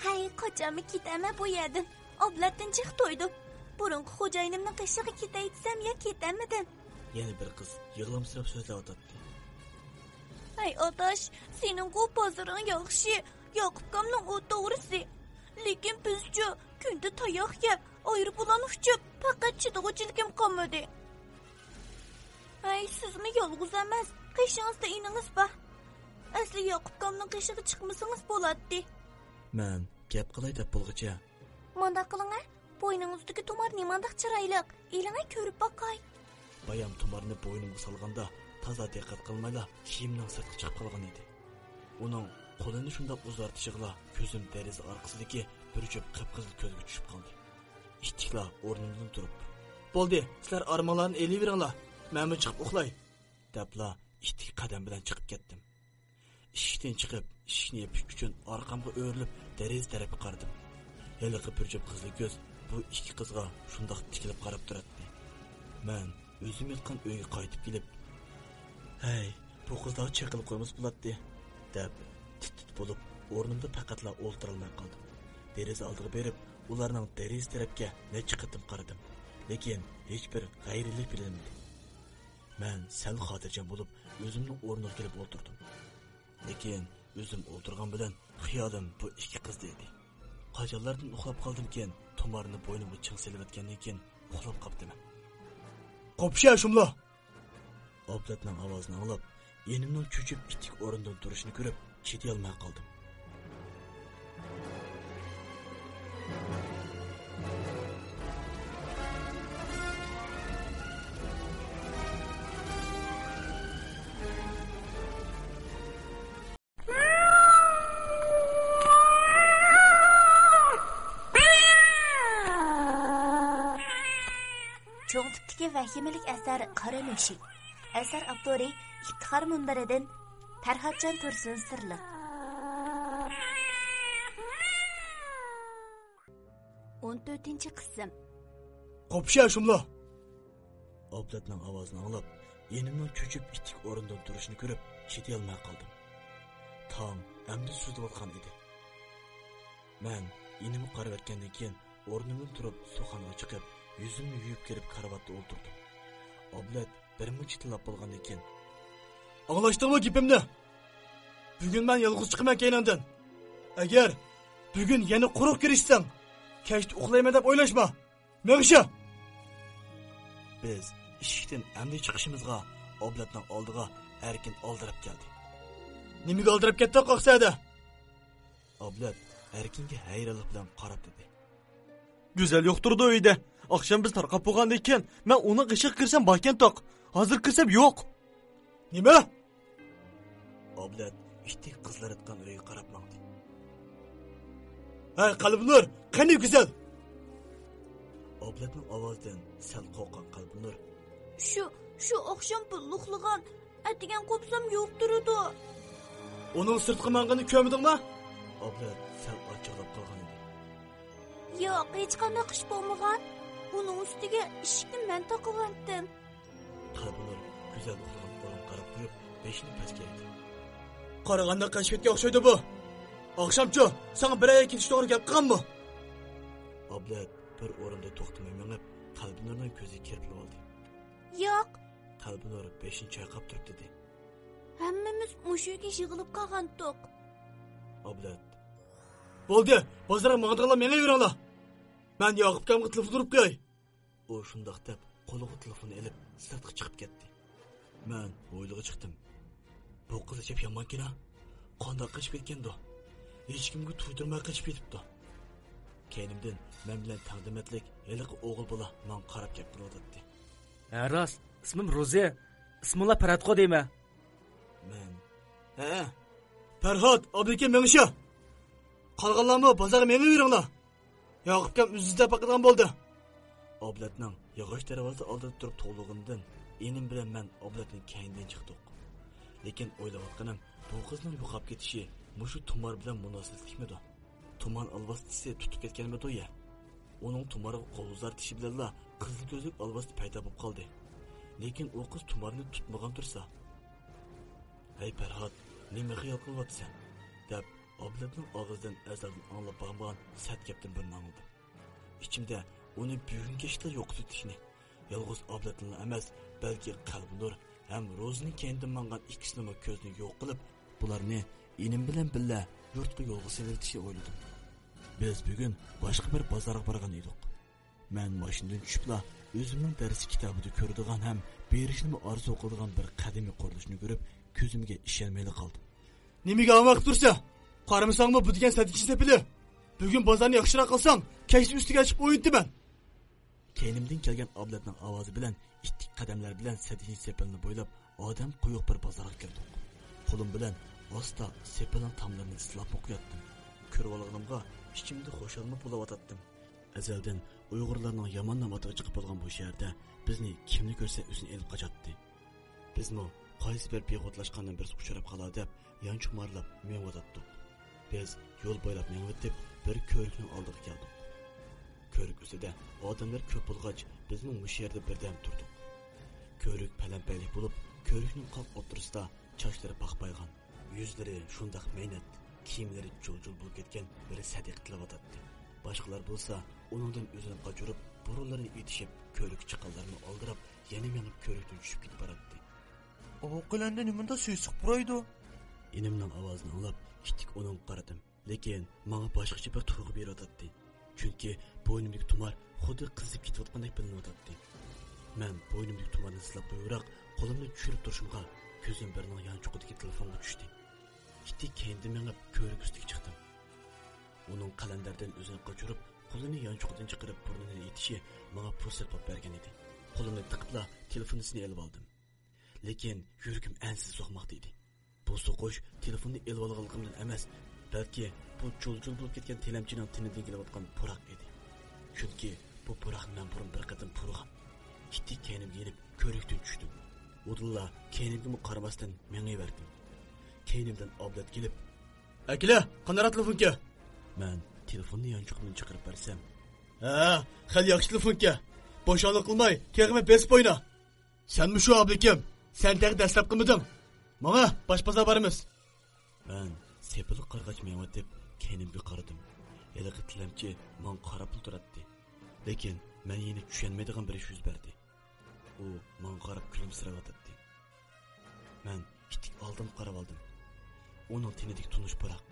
ھەي، قاچانمۇ كېتەمەن بۇ يەردىن. ئابلەتتىن جىق تويدۇم. بۇرۇنقى خوجايىنىمنىڭ قېشىغا كېتەي دېسەم يا كېتەلمىدىم. يەنە بىر قىز يىغلامسىراپ سۆزلەۋاتاتتى. ھەي ئاداش، سېنىڭغۇ بازىرىڭ ياخشى، ياقۇپكامنىڭ ئۇ توغرىسى. لېكىن بىزچۇ، كۈندە تاياق يەپ، ئايروپىلان ئۇچۇپ، پەقەت چىدىغۇچىلىكىم قالمىدى. ھەي، سىزمۇ يالغۇز ئەمەس، قېشىڭىزدا ئىنىڭىز بار. ئەسلى ياقۇپكامنىڭ قېشىغا چىقمىسىڭىز بولاتتى. مەن گەپ قىلاي دەپ بولغۇچە. مانداق قىلىڭە، بوينىڭىزدىكى تۇمار نېمانداق چىرايلىق، ئېلىڭە كۆرۈپ باقاي. بايام تۇمارنى بوينۇمغا سالغاندا تازا دىققەت قىلمايلا كىيىمنىڭ سىرتقا چىقىپ قالغان ئىدى. ئۇنىڭ قولىنى شۇنداق ئۇزارتىشىغىلا كۆزۈم دېرىزە ئارقىسىدىكى بىر جۈپ قىپقىزىل كۆزگە چۈشۈپ قالدى. ئىتتىكلا ئورنۇمدىن تۇرۇپ، بولدى، سىلەر ئارمانلارنى ئېلىۋېرىڭلار، مەنمۇ چىقىپ ئۇخلاي، دەپلا ئىتتىك قەدەم بىلەن چىقىپ كەتتىم. ئىشىكتىن چىقىپ، ئىشىكنى يېپىش ئۈچۈن ئارقامغا ئۆرۈلۈپ، دېرىزە تەرەپكە قارىدىم. ھېلىقى بىر جۈپ قىزىل كۆز بۇ ئىككى قىزغا شۇنداق تىكىلىپ قاراپ تۇراتتى. مەن ئۆزۈم ياتقان ئۆيگە قايتىپ كېلىپ، ھەي، بۇ قىزلارغا چېقىلىپ قويمىسا بولاتتى، دەپ، تىت-تىت بولۇپ، ئورنۇمدا پەقەتلا ئولتۇرالماي قالدىم. دېرىزە ئالدىغا بېرىپ، ئۇلارنىڭ دېرىزە تەرەپكە نەچچە قېتىم قارىدىم، لېكىن ھېچبىر غەيرىيلىك بىلىنمىدى. مەن سەل خاتىرجەم بولۇپ، ئۆزۈمنىڭ ئورنىغا كېلىپ ئولتۇردۇم. لېكىن ئۆزۈم ئولتۇرغان بىلەن خىيالىم بۇ ئىككى قىزدا ئىدى. قاچانلاردىن ئۇخلاپ قالدىمكىن، تۇمارنى بوينۇمغا چىڭ سېلىۋەتكەندىن كېيىن ئۇخلاپ قاپتىمەن. قوپۇش شۇملا! ئابلەتنىڭ ئاۋازىنى ئاڭلاپ، ئىنىمنىڭ چۆچۈپ ئىتتىك ئورنىدىن تۇرۇشىنى كۆرۈپ، چىدىيالماي قالدىم. چوڭ تىپتىكى ۋەھىمىلىك ئەسەر قارا مۈشۈك. ئەسەر ئاپتورى ئىپتىخار مۇنبىرىدىن پەرھاتجان تۇرسۇن سىرلىق. ئون تۆتىنچى قىسىم. قوپۇش شۇملا! ئابلەتنىڭ ئاۋازىنى ئاڭلاپ، ئىنىمنىڭ چۆچۈپ ئىتتىك ئورنىدىن تۇرۇشىنى كۆرۈپ، چىدىيالماي قالدىم. تاڭ ئەمدى سۈزۈلۈۋاتقان ئىدى. مەن ئىنىمگە قاراۋەتكەندىن كېيىن، ئورنۇمدىن تۇرۇپ، سۇخانىغا چىقىپ، يۈزۈمنى يۇيۇپ كىرىپ، كارىۋاتتا ئولتۇردۇم. ئابلەت بىر مۇنچە تىللاپ بولغاندىن كېيىن، ئاڭلاشتىڭمۇ گېپىمنى؟ بۈگۈن مەن يالغۇز چىقىمەن كەينىڭدىن. ئەگەر بۈگۈن يەنە قۇرۇق كىرىشسەڭ، كەچتە ئۇخلايمەن دەپ ئويلاشما. مېڭىشە! بىز ئىشىكتىن ئەمدى چىقىشىمىزغا ئابلەتنىڭ ئالدىغا ئەركىن ئالدىراپ كەلدى. نېمىگە ئالدىراپ كەتتىڭ قاقسەدە؟ ئابلەت ئەركىنگە ھەيرانلىق بىلەن قاراپ دېدى. گۈزەل يوقتۇرىدۇ ئۆيدە. ئاخشام بىز تارقاپ بولغاندىن كېيىن مەن ئۇنىڭ قېشىغا كىرسەم باركەنتۇق. ھازىر كىرسەم يوق. نېمە؟ ئابلەت ئىتتىك قىزلار ياتقان ئۆيگە قاراپ ماڭدى. ھەي، قەلبىنۇر، قېنى گۈزەل؟ ئابلەتنىڭ ئاۋازىدىن سەل قورققان قەلبىنۇر. شۇ، شۇ ئاخشام بىللە ئۇخلىغان، ئەتىگەن قوپسام يوق تۇرىدۇ. ئۇنىڭ سىرتقا ماڭغىنىنى كۆرمىدىڭما؟ ئابلەت سەل ئاچچىقلاپ قالغان ئىدى. ياق، ھېچقانداق ئىش بولمىغان. ئۇنىڭ ئۈستىگە ئىشىكنى مەن تاقىۋەتتىم. قەلبىنۇر گۈزەل ئۇخلىغان ئورۇنغا قاراپ قويۇپ، بېشىنى پەسكە ئەگدى. قارىغاندا قېچىپ كەتكەن ئوخشايدۇ بۇ. ئاخشامچۇ ساڭا بىر يەرگە كېتىش توغرا گەپ قىلغانمۇ؟ ئابلەت بىر ئورۇندا توختىماي مېڭىپ، قەلبىنۇرنىڭ كۆزىگە كىرىپ ئالدى. ياق. قەلبىنۇر بېشىنى چايقاپ تۇرۇپ دېدى. ھەممىمىز مۇشۇ يەرگە يىغىلىپ قالغانتۇق. ئابلەت. بولدى، بازارغا ماڭىدىغانلار مېڭىۋېرىڭلار. مەن ياقۇپ ئاكامغا تېلېفون ئۇرۇپ قوياي. ئۇ شۇنداق دەپ، قولىغا تېلېفوننى ئېلىپ، سىرتقا چىقىپ كەتتى. مەن ھويلىغا چىقتىم. بۇ قىز ئەجەب يامانكىنا. قانداق قېچىپ كەتكەندۇ؟ ھېچكىمگە تۇيدۇرماي قېچىپ كېتىپتۇ. كەينىمدىن مەن بىلەن تەڭدىمەتلىك ھېلىقى ئوغۇل بالا ماڭا قاراپ گەپ قىلىۋاتاتتى. ھە، راست. ئىسمىم روزى. ئىسمىڭلار پەرھاتقۇ دەيمەن. مەن، ھە، پەرھات، ئابلىكىم مېڭىشى. قالغانلارمۇ بازارغا مېڭىۋېرىڭلار. ياقۇپكام ئۆزى ئىزدەپ باقىدىغان بولدى. ئابلەتنىڭ ياغاچ دەرۋازا ئالدىدا تۇرۇپ توۋلىغىنىدىن ئىنىم بىلەن مەن ئابلەتنىڭ كەينىدىن چىقتۇق. لېكىن ئويلاۋاتقىنىم، بۇ قىزنىڭ يوقاپ كېتىشى مۇشۇ تۇمار بىلەن مۇناسىۋەتلىكمىدۇ؟ تۇمان ئالۋاستىسى تۇتۇپ كەتكەنمىدۇ يا؟ ئۇنىڭ تۇمارغا قول ئۇزارتىشى بىلەنلا قىزىل كۆزلۈك ئالۋاستى پەيدا بولۇپ قالدى. لېكىن ئۇ قىز تۇمارنى تۇتمىغان تۇرسا. ھەي پەرھات، نېمە خىيال قىلىۋاتىسەن؟ دەپ، ئابلەتنىڭ ئاغزىدىن ئەزەلدىن ئاڭلاپ باقمىغان سەت گەپتىن بىرنى ئاڭلىدىم. ئىچىمدە ئۇنى بۈگۈن كەچتىلا يوقىتىۋېتىشنى، يالغۇز ئابلەتنىلا ئەمەس، بەلكى قەلبىنۇر ھەم روزىنىڭ كەينىدىن ماڭغان ئىككىسىنىمۇ كۆزدىن يوق قىلىپ، بۇلارنى ئىنىم بىلەن بىللە يۇرتقا يولغا سېلىۋېتىشنى ئويلىدىم. بىز بۈگۈن باشقا بىر بازارغا بارغان ئىدۇق. مەن ماشىنىدىن چۈشۈپلا ئۆزۈمنىڭ دەرس كىتابىدا كۆرىدىغان ھەم بېرىشنىمۇ ئارزۇ قىلىدىغان بىر قەدىمىي قۇرۇلۇشنى كۆرۈپ، كۆزۈمگە ئىشەنمەيلا قالدىم. نېمىگە ئاۋاق تۇرسا؟ قارىمىساڭمۇ بۇ دېگەن سەتكىچى سېپىلى. بۈگۈن بازارنى ياخشىراق قىلساڭ، كەچتە ئۈستىگە چىقىپ ئوينىتىمەن. كەينىمدىن كەلگەن ئابلەتنىڭ ئاۋازى بىلەن ئىتتىك قەدەملەر بىلەن سەتكىچى سېپىلنى بويلاپ، ئادەم قويۇق بىر بازارغا كىردۇق. قولۇم بىلەن ئاستا سېپىلنىڭ تاملىرىنى سىلاپمۇ قوياتتىم. كۆرۈۋالغىنىمغا ئىچىمدە خۇشالمۇ بولۇۋاتاتتىم. ئەزەلدىن ئۇيغۇرلارنىڭ يامان نام ئاتىغا چىقىپ بولغان بۇ شەھەردە بىزنى كىملا كۆرسە ئۆزىنى ئېلىپ قاچاتتى. بىزمۇ قايسى بىر بىخۇدلاشقاندىن بىرسىگە ئۇچراپ قالا دەپ يانچۇق مارىلاپ مېڭىۋاتاتتۇق. بىز يول بويلاپ مېڭىۋېتىپ بىر كۆۋرۈكنىڭ ئالدىغا كەلدۇق. كۆۋرۈك ئۈستىدە ئادەملەر كۆپ بولغاچ، بىزمۇ مۇشۇ يەردە بىردەم تۇردۇق. كۆۋرۈك پەلەمپەيلىك بولۇپ، كۆۋرۈكنىڭ قاق ئوتتۇرىسىدا چاچلىرى پاخپايغان، يۈزلىرى شۇنداق مەينەت، كىيىملىرى جۇل-جۇل بولۇپ كەتكەن بىر سەدىقە تىلىۋاتاتتى. باشقىلار بولسا ئۇنىڭدىن ئۆزىنى قاچۇرۇپ، بۇرۇنلىرىنى ئېتىشىپ، كۆۋرۈككە چىققانلارمۇ ئالدىراپ، يەنە مېڭىپ كۆۋرۈكتىن چۈشۈپ كېتىپ باراتتى. ئۇ قىلەندە نېمىنداق سېسىق پۇرايدۇ؟ ئىنىمنىڭ ئاۋازىنى ئاڭلاپ، ئىتتىك ئۇنىڭغا قارىدىم. لېكىن ماڭا باشقىچە بىر تۇيغۇ بېرىۋاتاتتى. چۈنكى بوينۇمدىكى تۇمار خۇددى قىزىپ كېتىۋاتقاندەك بىلىنىۋاتاتتى. مەن بوينۇمدىكى تۇمارنى سىلاپ قويۇۋېراق، قولۇمنى چۈشۈرۈپ تۇرۇشۇمغا، كۆزۈم بىرىنىڭ يانچۇقىدىكى تېلېفونغا چۈشتى. ئىتتىك كەينىدىن مېڭىپ، كۆۋرۈك ئۈستىگە چىقتىم. ئۇنىڭ قەلەندەردىن ئۆزىنى قاچۇرۇپ، قولىنى يانچۇقىدىن چىقىرىپ بۇرنىنى ئېتىشى ماڭا پۇرسەت بولۇپ بەرگەن ئىدى. قولۇمنى تىقىپلا تېلېفوننى ئېلىۋالدىم. لېكىن يۈرىكىم ئەنسىز سوقماقتا ئىدى. بۇ سوقۇش تېلېفوننى ئېلىۋالغانلىقىمدىن ئەمەس، بەلكى بۇ جۇل-جۇل بولۇپ كەتكەن تىلەمچىنىڭ تېنىدىن كېلىۋاتقان پۇراق ئىدى. چۈنكى بۇ پۇراقنى مەن بۇرۇن بىر قېتىم پۇرىغان. ئىتتىك كەينىمگە يېنىپ كۆۋرۈكتىن چۈشتۈم. ئۇدۇللا كەينىمگىمۇ قارىماستىن مېڭىۋەردىم. كەينىمدىن ئابلەت كېلىپ، ئەكېلە، قانداقراق تېلېفونكى؟ مەن تېلېفوننى يانچۇقىمدىن چىقىرىپ بەرسەم، ھە، خېلى ياخشى تېلېفونكى. بوشاڭلىق قىلماي، تېخىمۇ بېسىپ ئوينا. سەنمۇ شۇ ئابلىكىم؟ سەن تېخى دەسلەپ قىلمىدىڭ. ماڭا، باش بازار بارىمىز. مەن سېپىلغا قارىغاچ مېڭىۋېتىپ، كەينىمگە قارىدىم. ھېلىقى تىلەمچى ماڭا قاراپلا تۇراتتى. لېكىن مەن يەنە چۈشەنمەيدىغان بىر ئىش يۈز بەردى. ئۇ ماڭا قاراپ كۈلۈمسىرەۋاتاتتى. مەن ئىتتىك ئالدىمغا قاراۋالدىم. ئۇنىڭ تېنىدىكى تونۇش پۇراق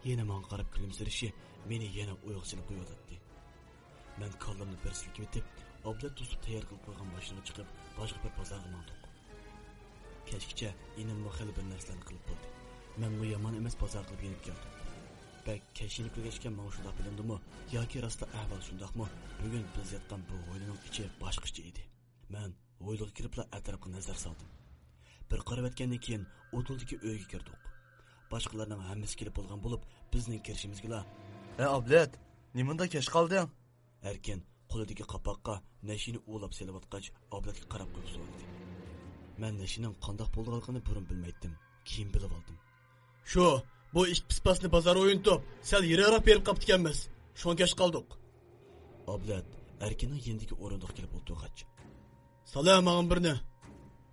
يەنە ماڭا قاراپ كۈلۈمسىرىشى مېنى يەنە ئويغا سېلىپ قويۇۋاتاتتى. مەن كاللامنى بىر سىلكىۋېتىپ، ئابلەت توسۇپ تەييار قىلىپ قويغان ماشىنىغا چىقىپ، باشقا بىر بازارغا ماڭدۇق. كەچكىچە ئىنىممۇ خېلى بىر نەرسىلەرنى قىلىپ بولدى. مەنمۇ يامان ئەمەس بازار قىلىپ يېنىپ كەلدىم. بەك كەچ يېنىپ كىرگەچكە ماڭا شۇنداق بىلىندىمۇ ياكى راسلا ئەھۋال شۇنداقمۇ، بۈگۈن بىز ياتقان بۇ ھويلىنىڭ ئىچى باشقىچە ئىدى. مەن ھويلىغا كىرىپلا ئەتراپقا نەزەر سالدىم. بىر قارىۋەتكەندىن كېيىن ئۇدۇلدىكى ئۆيگە كىردۇق. باشقىلارنىڭ ھەممىسى كېلىپ بولغان بولۇپ، بىزنىڭ كىرىشىمىزگىلا، ھە، ئابلەت، نېمانداق كەچ قالدىڭ؟ ئەركىن قولىدىكى قاپاققا نەشىنى ئۇۋىلاپ سېلىۋاتقاچ، ئابلەتكە قاراپ قويۇپ سورىدى. مەن نەشىنىڭ قانداق بولىدىغانلىقىنى بۇرۇن بىلمەيتتىم، كېيىن بىلىۋالدىم. شۇ، بۇ ئىككى پىسپاسنى بازار ئوينىتىپ، سەل يىراقراق بېرىپ قاپتىكەنمىز. شۇڭا كەچ قالدۇق. ئابلەت ئەركىننىڭ يېنىدىكى ئورۇندۇققا كېلىپ ئولتۇرغاچ، سالە ماڭا بىرنى،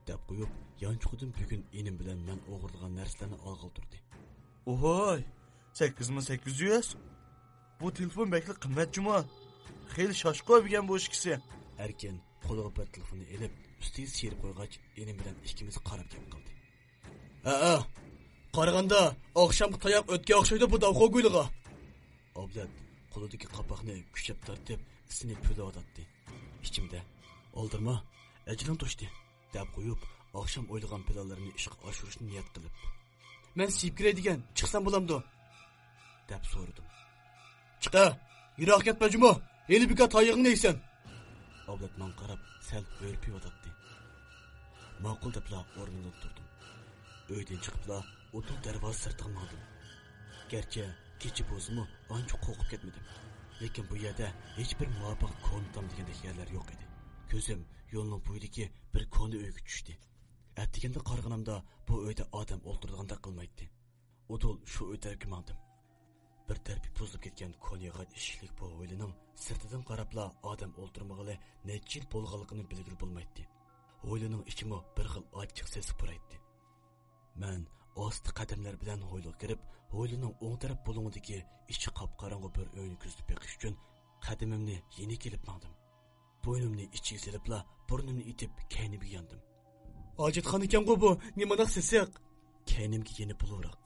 دەپ قويۇپ، يانچۇقىدىن بۈگۈن ئىنىم بىلەن مەن ئوغرىلىغان نەرسىلەرنى ئالغىلى تۇردى. ئوھوي، سەككىز مىڭ سەككىز يۈز؟ بۇ تېلېفون بەكلا قىممەت جۇمۇ. خېلى شاشقۇ بىگەن بۇ ئىككىسى. ئەركىن قولىغا بىر تېلېفوننى ئېلىپ، ئۈستىگە سىيرىپ قويغاچ، ئىنىم بىلەن ئىككىمىز قاراپ گەپ قىلدى. ھەئە، قارىغاندا ئاخشامقى تاياق ئۆتكە ئوخشايدۇ بۇ داۋخو گۇيلىغا. ئابلەت قولىدىكى قاپاقنى كۈچەپ تارتىپ، ئىسىنى پۈۋلەۋاتاتتى. ئىچىمدە، ئالدىرىما، ئەجىلىڭ توشتى، دەپ قويۇپ، ئاخشام ئويلىغان پىلانلىرىنى ئىشقا ئاشۇرۇشنى نىيەت قىلىپ، مەن سىيىپ كىرەي دېگەن، چىقسام بولامدۇ؟ دەپ سورىدىم. چىقە، يىراق كەتمە جۇمۇ، ھېلى بىكار تايىقىڭنى يەيسەن. ئابلەت ماڭا قاراپ سەل ھۆرپىيىۋاتاتتى. ماقۇل دەپلا ئورنۇمدىن تۇردۇم. ئۆيدىن چىقىپلا ئوتتۇرا دەرۋازا سىرتىغا ماڭدىم. گەرچە كېچە بولسىمۇ ئانچە قورقۇپ كەتمىدىم. لېكىن بۇ يەردە ھېچبىر مۇۋاپىق كونا تام دېگەندەك يەرلەر يوق ئىدى. كۆزۈم يولنىڭ بويىدىكى بىر كونا ئۆيگە چۈشتى. ئەتىگەندە قارىغىنىمدا بۇ ئۆيدە ئادەم ئولتۇرىدىغاندەك قىلمايتتى. ئۇدۇل شۇ ئۆي تەرەپكە ماڭدىم. بىر تەرىپى بۇزۇلۇپ كەتكەن كونا ياغاچ ئىشىكلىك بۇ ھويلىنىڭ سىرتىدىن قاراپلا ئادەم ئولتۇرمىغىلى نەچچە يىل بولغانلىقىنى بىلگىلى بولمايتتى. ھويلىنىڭ ئىچىمۇ بىر خىل ئاچچىق سېسىق پۇرايتتى. مەن ئاستا قەدەملەر بىلەن ھويلىغا كىرىپ، ھويلىنىڭ ئوڭ تەرەپ بۇلۇڭىدىكى ئىچى قاپقاراڭغۇ بىر ئۆينى كۆزىتىپ بېقىش ئۈچۈن قەدىمىمنى يېنىك ئېلىپ ماڭدىم. بوينۇمنى ئىچىگە سېلىپلا بۇرنۇمنى ئېتىپ كەينىمگە ياندىم. ھاجەتخانا ئىكەنغۇ بۇ، نېمانداق سېسىق! كەينىمگە يېنىپ بولۇۋراق.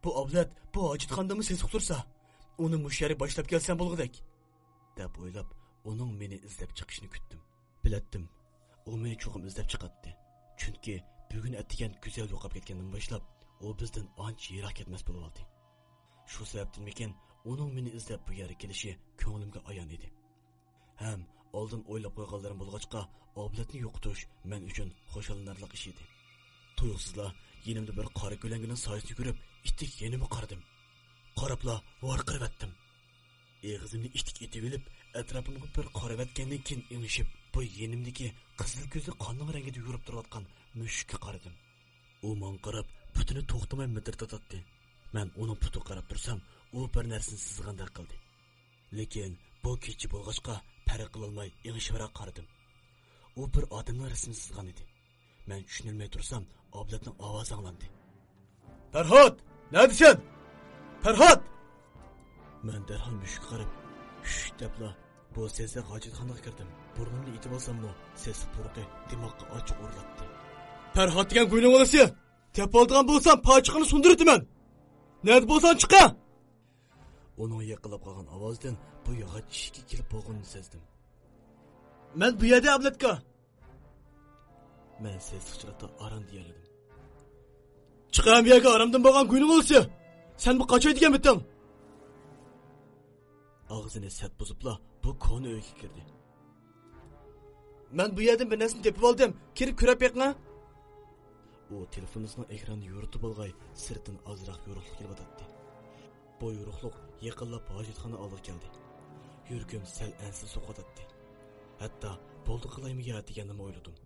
بۇ ئابلەت بۇ ھاجەتخانىدىمۇ سېسىق تۇرسا، ئۇنى مۇشۇ يەرگە باشلاپ كەلسەم بولغۇدەك، دەپ ئويلاپ، ئۇنىڭ مېنى ئىزدەپ چىقىشىنى كۈتتۈم. بىلەتتىم، ئۇ مېنى چوقۇم ئىزدەپ چىقاتتى. چۈنكى بۈگۈن ئەتىگەن گۈزەل يوقاپ كەتكەندىن باشلاپ، ئۇ بىزدىن ئانچە يىراق كەتمەس بولۇۋالدى. شۇ سەۋەبتىنمىكىن، ئۇنىڭ مېنى ئىزدەپ بۇ يەرگە كېلىشى كۆڭلۈمگە ئايان ئىدى. ھەم ئالدىن ئويلاپ قويغانلىرىم بولغاچقا، ئابلەتنى يوقىتىش مەن ئۈچۈن خۇشاللىنارلىق ئىش ئىدى. تۇيۇقسىزلا يېنىمدا بىر قارا كۆلەڭگىنىڭ سايىسىنى كۆرۈپ، ئىتتىك يېنىمغا قارىدىم. قاراپلا ۋارقىرىۋەتتىم. ئېغىزىمنى ئىتتىك ئېتىۋېلىپ، ئەتراپىمغا بىر قارىۋەتكەندىن كېيىن ئېڭىشىپ، بۇ يېنىمدىكى قىزىل كۆزلۈك قاننىڭ رەڭگىدە يورۇپ تۇرۇۋاتقان مۈشۈككە قارىدىم. ئۇ ماڭا قاراپ، پۇتىنى توختىماي مىدىرلىتاتتى. مەن ئۇنىڭ پۇتىغا قاراپ تۇرسام، ئۇ بىر نەرسىنى سىزغاندەك قىلدى. لېكىن بۇ كېچە بولغاچقا پەرق قىلالماي ئېڭىشىۋراق قارىدىم. ئۇ بىر ئادەمنىڭ رەسىمىنى سىزغان ئىدى. مەن چۈشىنەلمەي تۇرسام، ئابلەتنىڭ ئاۋازى ئاڭلاندى. پەرھات! نەدىسەن؟ پەرھات! مەن دەرھال مۈشۈككە قاراپ، شۈش دەپلا بۇ سېسىق ھاجەتخانىغا كىردىم. بۇرنۇمنى ئېتىۋالساممۇ، سېسىق پۇرىقى دىماغقا ئاچچىق ئۇرۇلاتتى. پەرھات دېگەن گۇينىڭ بالىسى! تېپىۋالىدىغان بولسام، پاچىقىنى سۇندۇرۇۋېتىمەن! نەدە بولساڭ چىقە! ئۇنىڭ يېقىنلاپ قالغان ئاۋازىدىن بۇ ياغاچ ئىشىككە كېلىپ بولغىنىنى سەزدىم. مەن بۇ يەردە، ئابلەتكا! مەن سېسىق چىراغدا ئاران دېيەلىدىم. چىقە بۇ يەرگە، ھارامدىن بولغان گۇينىڭ بالىسى! سەن بۇ قاچاي دېگەن بېتىڭ! ئاغزىنى سەت بۇزۇپلا بۇ كونا ئۆيگە كىردى. مەن بۇ يەردىن بىر نەرسىنى تېپىۋالدىم، كىرىپ كۆرۈپ بېقىڭە! ئۇ تېلېفونىنىڭ ئېكرانىنى يورۇتۇپ بولغاي، سىرتتىن ئازراق يورۇقلۇق كېلىۋاتاتتى. بۇ يورۇقلۇق يېقىنلاپ ھاجەتخانا ئالدىغا كەلدى. يۈرىكىم سەل ئەنسىز سوقۇۋاتاتتى. ھەتتا بولدى قىلايمۇ يا دېگەننىمۇ ئويلىدىم.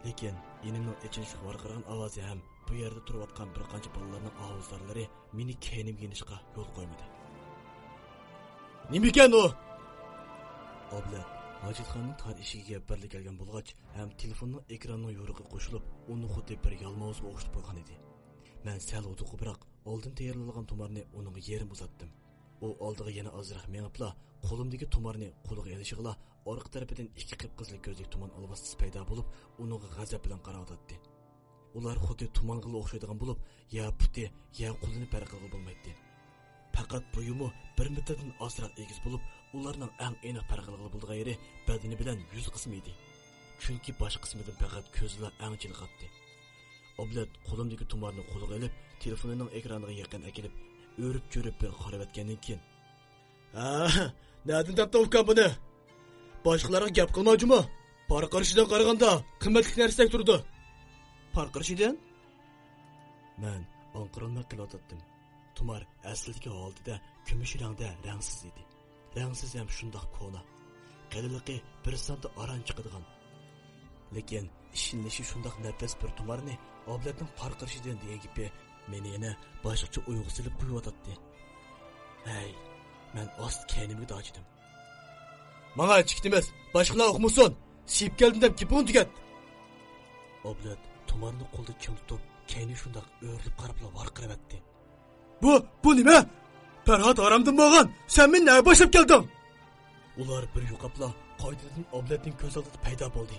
لېكىن يېنىمنىڭ ئېچىنىشلىق ۋارقىرىغان ئاۋازى ھەم بۇ يەردە تۇرۇۋاتقان بىر قانچە بالىلارنىڭ ئاۋۇزدارلىرى مېنى كەينىمگە يېنىشقا يول قويمىدى. نېمىكەن ئۇ؟ ئابلەت ھاجەتخانىنىڭ تار ئىشىكىگە بىرلا كەلگەن بولغاچ ھەم تېلېفوننىڭ ئېكرانىنىڭ يورۇقى قوشۇلۇپ، ئۇنى خۇددى بىر يالماۋۇزغا ئوخشىتىپ قويغان ئىدى. مەن سەل ھودۇقۇپراق ئالدىن تەييارلانغان تۇمارنى ئۇنىڭغا يېرىم ئۇزاتتىم. ئۇ ئالدىغا يەنە ئازراق مېڭىپلا، قولۇمدىكى تۇمارنى قولىغا ئېلىشىغىلا، ئارقا تەرىپىدىن ئىككى قىپقىزىل كۆزلۈك تۇمان ئالۋاستىسى پەيدا بولۇپ، ئۇنىڭغا غەزەپ بىلەن قاراۋاتاتتى. ئۇلار خۇددى تۇمانغىلا ئوخشايدىغان بولۇپ، يا پۇتى، يا قولىنى پەرق قىلغىلى بولمايتتى. پەقەت بويىمۇ بىر مېتىردىن ئازراق ئېگىز بولۇپ، ئۇلارنىڭ ئەڭ ئېنىق پەرق قىلغىلى بولىدىغان يېرى بەدىنى بىلەن يۈز قىسمى ئىدى. چۈنكى باش قىسمىدىن پەقەت كۆزىلا ئەڭ چېلىقاتتى. ئابلەت قولۇمدىكى تۇمارنى قولىغا ئېلىپ، تېلېفونىنىڭ ئېكرانىغا يېقىن ئەكېلىپ، ئۆرۈپ-چۆرۈپ بىر قارىۋەتكەندىن كېيىن، ھە، نەدىن تاپتىڭ ئۇكام بۇنى؟ باشقىلارغا گەپ قىلما جۇمۇ. پارقىرىشىدىن قارىغاندا قىممەتلىك نەرسىدەك تۇرىدۇ. پارقىرىشىدىن؟ مەن ئاڭقىرالماي قېلىۋاتاتتىم. تۇمار ئەسلىدىكى ھالىتىدە كۈمۈش رەڭدە رەڭسىز ئىدى. رەڭسىز ھەم شۇنداق كونا. قېلىنلىقى بىر سانتا ئاران چىقىدىغان. لېكىن ئىشىنىلىشى شۇنداق نەپەس بىر تۇمارنى ئابلەتنىڭ پارقىرىشىدىن دېگەن گېپى مېنى يەنە باشقىچە ئويغا سېلىپ قويۇۋاتاتتى. ھەي، مەن ئاستا كەينىمگە داچىدىم. ماڭا چىكىت ئەمەس، باشقىلار ئۇقمىسۇن! سىيىپ كەلدىم دەپ گېپىڭنى تۈگەت! ئابلەت تۇمارنى قولىدا چىڭ تۇتۇپ، كەينىگە شۇنداق ئۆرۈلۈپ قاراپلا ۋارقىراۋەتتى. بۇ، بۇ نېمە؟ پەرھات ھارامدىن بولغان، سەن مېنى نەگە باشلاپ كەلدىڭ؟ ئۇلار بىر يوقاپلا، قايتىدىن ئابلەتنىڭ كۆز ئالدىدا پەيدا بولدى.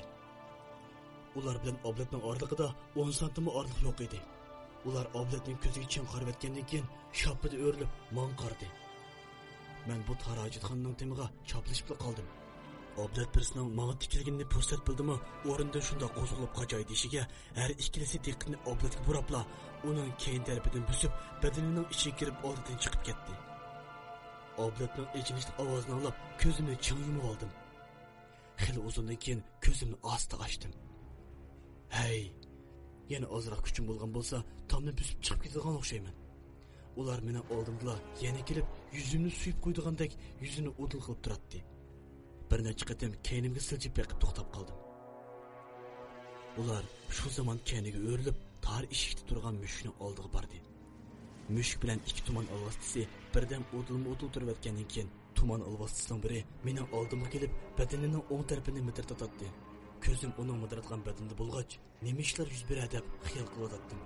ئۇلار بىلەن ئابلەتنىڭ ئارىلىقىدا ئون سانتىممۇ ئارىلىق يوق ئىدى. ئۇلار ئابلەتنىڭ كۆزىگە چىڭ قارىۋەتكەندىن كېيىن، شاپپىدە ئۆرۈلۈپ ماڭا قارىدى. مەن بۇ تار ھاجەتخانىنىڭ تېمىغا چاپلىشىپلا قالدىم. ئابلەت بىرسىنىڭ ماڭا تىكىلگىنىنى پۇرسەت بىلدىمۇ، ئورنىدىن شۇنداق قوزغىلىپ قاچاي دېيىشىگە، ھەر ئىككىلىسى دىققىتىنى ئابلەتكە بۇراپلا، ئۇنىڭ كەينى تەرىپىدىن بۆسۈپ، بەدىنىنىڭ ئىچىگە كىرىپ ئالدىدىن چىقىپ كەتتى. ئابلەتنىڭ ئېچىنىشلىق ئاۋازىنى ئاڭلاپ، كۆزۈمنى چىڭ يۇمۇۋالدىم. خېلى ئۇزۇندىن كېيىن كۆزۈمنى ئاستا ئاچتىم. ھەي، يەنە ئازراق كۈچۈم بولغان بولسا، تامنى بۆسۈپ چىقىپ كېتىدىغان ئوخشايمەن. ئۇلار مېنىڭ ئالدىمدىلا يەنە كېلىپ، يۈزۈمنى سۆيۈپ قويىدىغاندەك يۈزىنى ئۇدۇل قىلىپ تۇراتتى. بىر نەچچە قېتىم كەينىمگە سىلجىپ بېقىپ توختاپ قالدىم. ئۇلار شۇ زامان كەينىگە ئۆرۈلۈپ، تار ئىشىكتە تۇرغان مۈشۈكنىڭ ئالدىغا باردى. مۈشۈك بىلەن ئىككى تۇمان ئالۋاستىسى بىردەم ئۇدۇلمۇ ئۇدۇل تۇرۇۋەتكەندىن كېيىن، تۇمان ئالۋاستىسىنىڭ بىرى مېنىڭ ئالدىمغا كېلىپ، بەدىنىنىڭ ئوڭ تەرىپىنى مىدىرلىتاتتى. كۆزۈم ئۇنىڭ مىدىرلاتقان بەدىنىدە بولغاچ، نېمە ئىشلار يۈز بېرە دەپ خىيال قىلىۋاتاتتىم.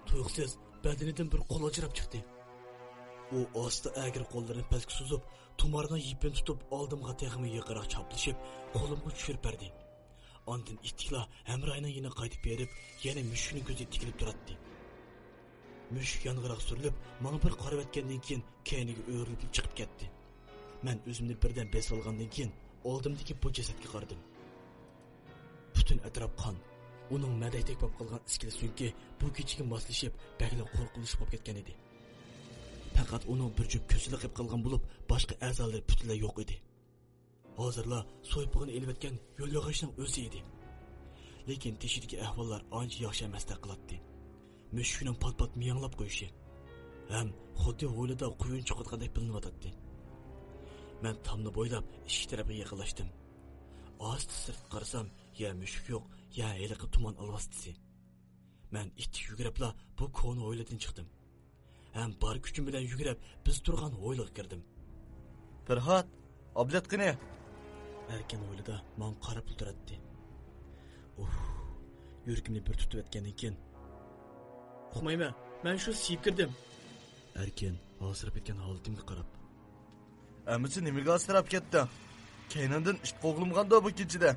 تۇيۇقسىز بەدىنىدىن بىر قول ئاجراپ چىقتى. ئۇ ئاستا ئەگرى قوللىرىنى پەسكە سوزۇپ، تۇمارنىڭ يىپىنى تۇتۇپ، ئالدىمغا تېخىمۇ يېقىنراق چاپلىشىپ، قولۇمغا چۈشۈرۈپ بەردى. ئاندىن ئىتتىكلا ھەمراھىنىڭ يېنىغا قايتىپ بېرىپ، يەنە مۈشۈكنىڭ كۆزىگە تىكىلىپ تۇراتتى. مۈشۈك يانغىراق سۈرۈلۈپ، ماڭا بىر قارىۋەتكەندىن كېيىن، كەينىگە ئۆرۈلۈپ چىقىپ كەتتى. مەن ئۆزۈمنى بىردەم بېسىۋالغاندىن كېيىن، ئالدىمدىكى بۇ جەسەتكە قارىدىم. پۈتۈن ئەتراپ قان. ئۇنىڭ مەدەكتەك بولۇپ قالغان ئىچكىرى سۆڭىكى بۇ كېچىگە ماسلىشىپ، بەكلا قورقۇنچلۇق بولۇپ كەتكەن ئىدى. پەقەت ئۇنىڭ بىر جۈپ كۆزىلا قېلىپ قالغان بولۇپ، باشقا ئەزالىرى پۈتۈنلەي يوق ئىدى. ھازىرلا سويۇپىغىنى ئېلىۋەتكەن يول ياغاچنىڭ ئۆزى ئىدى. لېكىن تېشىدىكى ئەھۋاللار ئانچە ياخشى ئەمەستەك قىلاتتى. مۈشۈكنىڭ پات-پات مىياڭلاپ قويۇشى ھەم خۇددى ھويلىدا قۇيۇن چوقۇۋاتقاندەك بىلىنىۋاتاتتى. مەن تامنى بويلاپ ئىشىك تەرەپكە يېقىنلاشتىم. ئاستا سىرتقا قارىسام، يا مۈشۈك يوق، يا ھېلىقى تۇمان ئالۋاستىسى. مەن ئىتتىك يۈگۈرۈپلا بۇ كونا ھويلىدىن چىقتىم. ھەم بار كۈچۈم بىلەن يۈگۈرۈپ، بىز تۇرغان ھويلىغا كىردىم. پەرھات، ئابلەت قېنى؟ ئەركىن ھويلىدا ماڭا قاراپلا تۇراتتى. ئۇھ، يۈرىكىمنى بىر تۇتۇۋەتكەندىن كېيىن، ئۇقمايمەن، مەن شۇ سىيىپ كىردىم. ئەركىن ھاسىراپ كەتكەن ھالىتىمگە قاراپ، ئەمىسە نېمىگە ھاسىراپ كەتتىڭ؟ كەينىڭدىن ئىت قوغلىمىغاندۇ بۇ كېچىدە؟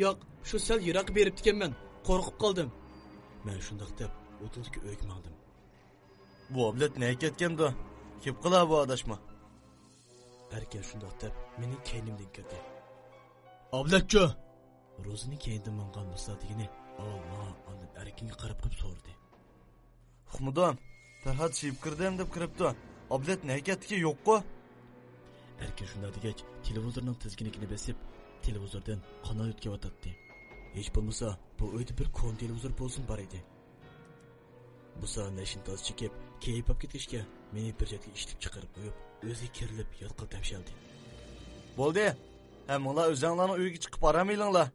ياق، شۇ سەل يىراققا بېرىپتىكەنمەن، قورقۇپ قالدىم. مەن شۇنداق دەپ ئۇدۇلدىكى ئۆيگە ماڭدىم. بۇ ئابلەت نەگە كەتكەندۇ؟ كېلىپ قالا بۇ ئاداشمۇ. ئەركىن شۇنداق دەپ مېنىڭ كەينىمدىن كىردى. ئابلەتچۇ؟ روزىنىڭ كەينىدىن ماڭغان مۇسا دېگىنى ئاۋۋال ماڭا، ئاندىن ئەركىنگە قاراپ قويۇپ سورىدى. ئۇقمىدىم. پەرھات سىيىپ كىردىم دەپ كىرىپتۇ. ئابلەت نەگە كەتتىكى يوققۇ؟ ئەركىن شۇنداق دېگەچ، تېلېۋىزورنىڭ تىزگىنىكىنى بېسىپ، تېلېۋىزوردىن قانال يۆتكەۋاتاتتى. ھېچ بولمىسا، بۇ ئۆيدە بىر كونا تېلېۋىزور بولسىمۇ بار ئىدى. مۇسا نەشىنى تازا چېكىپ، كەيپى ئاپ كەتكەچكە، مېنى بىر چەتكە ئىشتىپ چىقىرىپ قويۇپ، ئۆزى كىرىلىپ ياتقىلى تەمشەلدى. بولدى، ھەممىڭلار ئۆزەڭلارنىڭ ئۆيىگە چىقىپ ئارام ئېلىڭلار.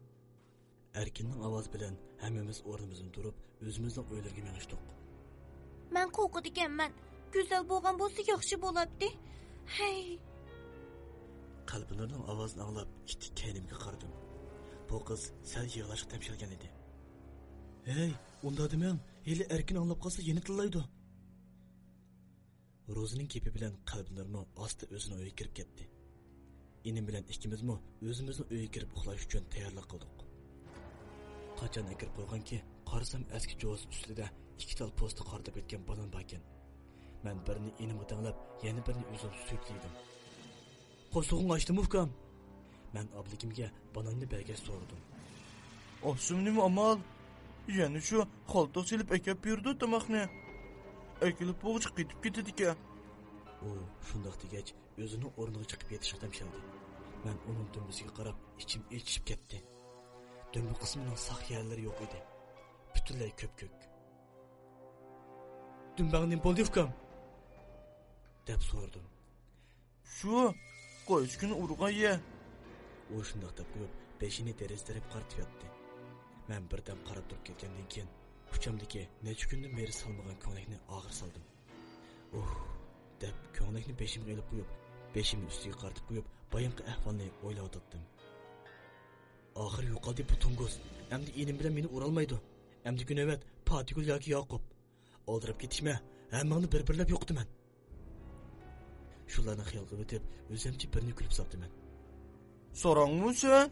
ئەركىننىڭ ئاۋازى بىلەن ھەممىمىز ئورنىمىزدىن تۇرۇپ، ئۆزىمىزنىڭ ئۆيلىرىگە مېڭىشتۇق. مەن قورقىدىكەنمەن. گۈزەل بولغان بولسا ياخشى بولاتتى. ھەي. قەلبىنۇرنىڭ ئاۋازىنى ئاڭلاپ، ئىتتىك كەينىمگە قارىدىم. بۇ قىز سەل يىغلاشقا تەمشەلگەن ئىدى. ھەي، ئۇنداق دېمەڭ. ھېلى ئەركىن ئاڭلاپ قالسا يەنە تىللايدۇ. روزىنىڭ گېپى بىلەن قەلبىنۇرمۇ ئاستا ئۆزىنىڭ ئۆيىگە كىرىپ كەتتى. ئىنىم بىلەن ئىككىمىزمۇ ئۆزىمىزنىڭ ئۆيىگە كىرىپ ئۇخلاش ئۈچۈن تەييارلىق قىلدۇق. قاچان ئەكىرىپ قويغانكى، قارىسام ئەسكى جوزا ئۈستىدە ئىككى تال پوستى قارىداپ كەتكەن بانان باركەن. مەن بىرىنى ئىنىمغا تەڭلەپ، يەنە بىرىنى ئۆزۈم سۈيۈپ يېدىم. قورسىقىڭ ئاچتىمۇ، ئۇكام؟ مەن ئابلىكىمگە باناننى بەرگەچ سورىدىم. ئاچسىمۇ نېمە ئامال؟ يەنە شۇ قالتىس ئېلىپ ئەكەپ بېرىدۇ تاماقنى. ئەكېلىپ بولغۇچە قېتىپ كېتىدىكەن. ئۇ شۇنداق دېگەچ، ئۆزىنىڭ ئورنىغا چىقىپ يېتىشقا تەمشەلدى. مەن ئۇنىڭ دۈمبىسىگە قاراپ ئىچىم ئېچىشىپ كەتتى. دۈمبە قىسمىنىڭ ساق يەرلىرى يوق ئىدى. پۈتۈنلەي كۆپكۆك. دۈمبەڭ نېمە بولدى، ئۇكام؟ دەپ سورىدىم. شۇ، قايسى كۈنى ئۇرغان يە؟ ئۇ شۇنداق دەپ قويۇپ، بېشىنى دېرىزە تەرەپكە قارىتىپ ياتتى. مەن بىردەم قاراپ تۇرۇپ كەتكەندىن كېيىن، ئۇچامدىكى نەچچە كۈندىن بېرى سالمىغان كۆڭلەكنى ئاخىر سالدىم. ئۇھ، دەپ كۆڭلەكنى بېشىمغا ئېلىپ قويۇپ، بېشىمنى ئۈستىگە قارىتىپ قويۇپ، بايامقى ئەھۋالنى ئويلاۋاتاتتىم. ئاخىرى يوقالدى بۇ توڭگۇز. ئەمدى ئىنىم بىلەن مېنى ئۇرالمايدۇ. ئەمدىكى نۆۋەت پاتىگۈل ياكى ياقۇپ. ئالدىراپ كېتىشمە، ھەممىڭنى بىر-بىرلەپ يوقىتىمەن. شۇلارنى خىيال قىلىۋېتىپ، ئۆزۈمچە بىرنى كۈلۈپ ساپتىمەن. ساراڭمۇ سەن؟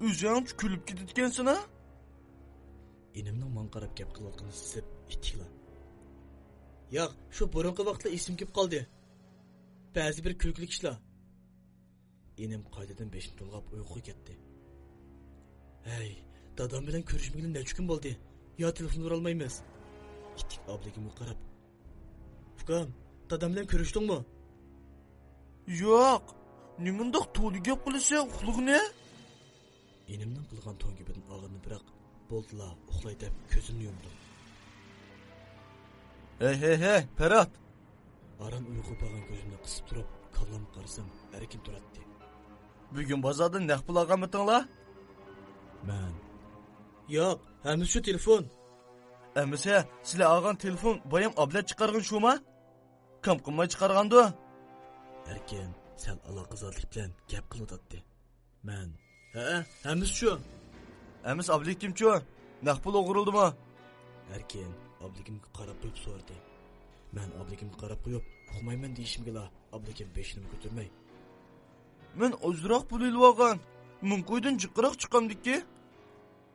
ئۆزۈڭچە كۈلۈپ كېتىدىكەنسەن ھە؟ ئىنىمنىڭ ماڭا قاراپ گەپ قىلىۋاتقىنىنى سېزىپ، ئىتتىكلا. ياق، شۇ بۇرۇنقى ۋاقىتلار ئېسىمگە كېلىپ قالدى. بەزى بىر كۈلكىلىك ئىشلار. ئىنىم قايتىدىن بېشىنى تولغاپ ئۇيقۇغا كەتتى. ھەي، دادام بىلەن كۆرۈشمىگىلى نەچچە كۈن بولدى. يا تېلېفون ئۇرالمايمىز. ئىتتىك ئابلىكىمغا قاراپ، ئۇكام، دادام بىلەن كۆرۈشتۈڭمۇ؟ ياق، نېمانداق تولا گەپ قىلىسەن، ئۇخلىغىنى؟ ئىنىمنىڭ قىلغان توڭ گېپىدىن ئالغىنىم بىراق، بولدىلا، ئۇخلاي دەپ كۆزۈمنى يۇمدۇم. ھەي، ھەي، ھەي، پەرھات! ئاران ئۇيقۇغا بارغان كۆزۈمنى قىسىپ تۇرۇپ، كاللامغا قارىسام، ئەركىن تۇراتتى. بۈگۈن بازاردىن نەق پۇل ئالغانمىتىڭلار؟ مەن. ياق، ھەممىسى شۇ تېلېفون. ئەمىسە، سىلەر ئالغان تېلېفون بايام ئابلەت چىقارغان شۇما؟ كام قىلماي چىقارغاندۇ؟ ئەركىن سەل ئالاقىزادلىق بىلەن گەپ قىلىۋاتاتتى. مەن. ھەئە، ھەممىسى شۇ. ئەمىسە ئابلىكىمچۇ؟ نەق پۇل ئوغرىلدىمۇ؟ ئەركىن ئابلىكىمگە قاراپ قويۇپ سورىدى. مەن ئابلىكىمگە قاراپ قويۇپ، ئۇقمايمەن دېيىشىمگىلا، ئابلىكىم بېشىنىمۇ كۆتۈرمەي. مەن ئازراق پۇل ئېلىۋالغان، مىڭ كويدىن جىقراق چىقامدىكى؟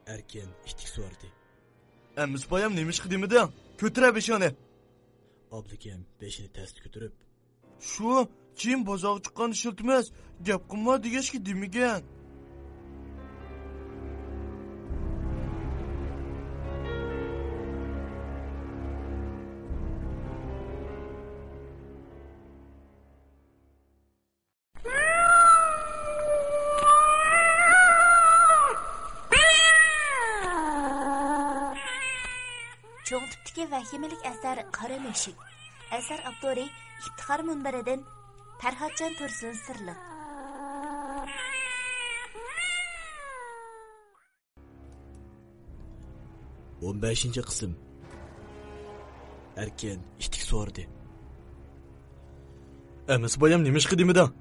ئەركىن ئىتتىك سورىدى. ئەمىسە بايام نېمىشقا دېمىدىڭ؟ كۆتۈرە بېشىڭنى! ئابلىكىم بېشىنى تەستە كۆتۈرۈپ، شۇ، كېيىن بازارغا چىققاندا ئىشلىتىمىز، گەپ قىلما دېگەچكە دېمىگەن. چوڭ تىپتىكى ۋەھىمىلىك ئەسەر قارا مۈشۈك. ئەسەر ئاپتورى ئىپتىخار مۇنبىرىدىن پەرھاتجان تۇرسۇن سىرلىق. ئون بەشىنچى قىسىم. ئەركىن ئىتتىك سورىدى. ئەمىسە بايام نېمىشقا دېمىدىڭ؟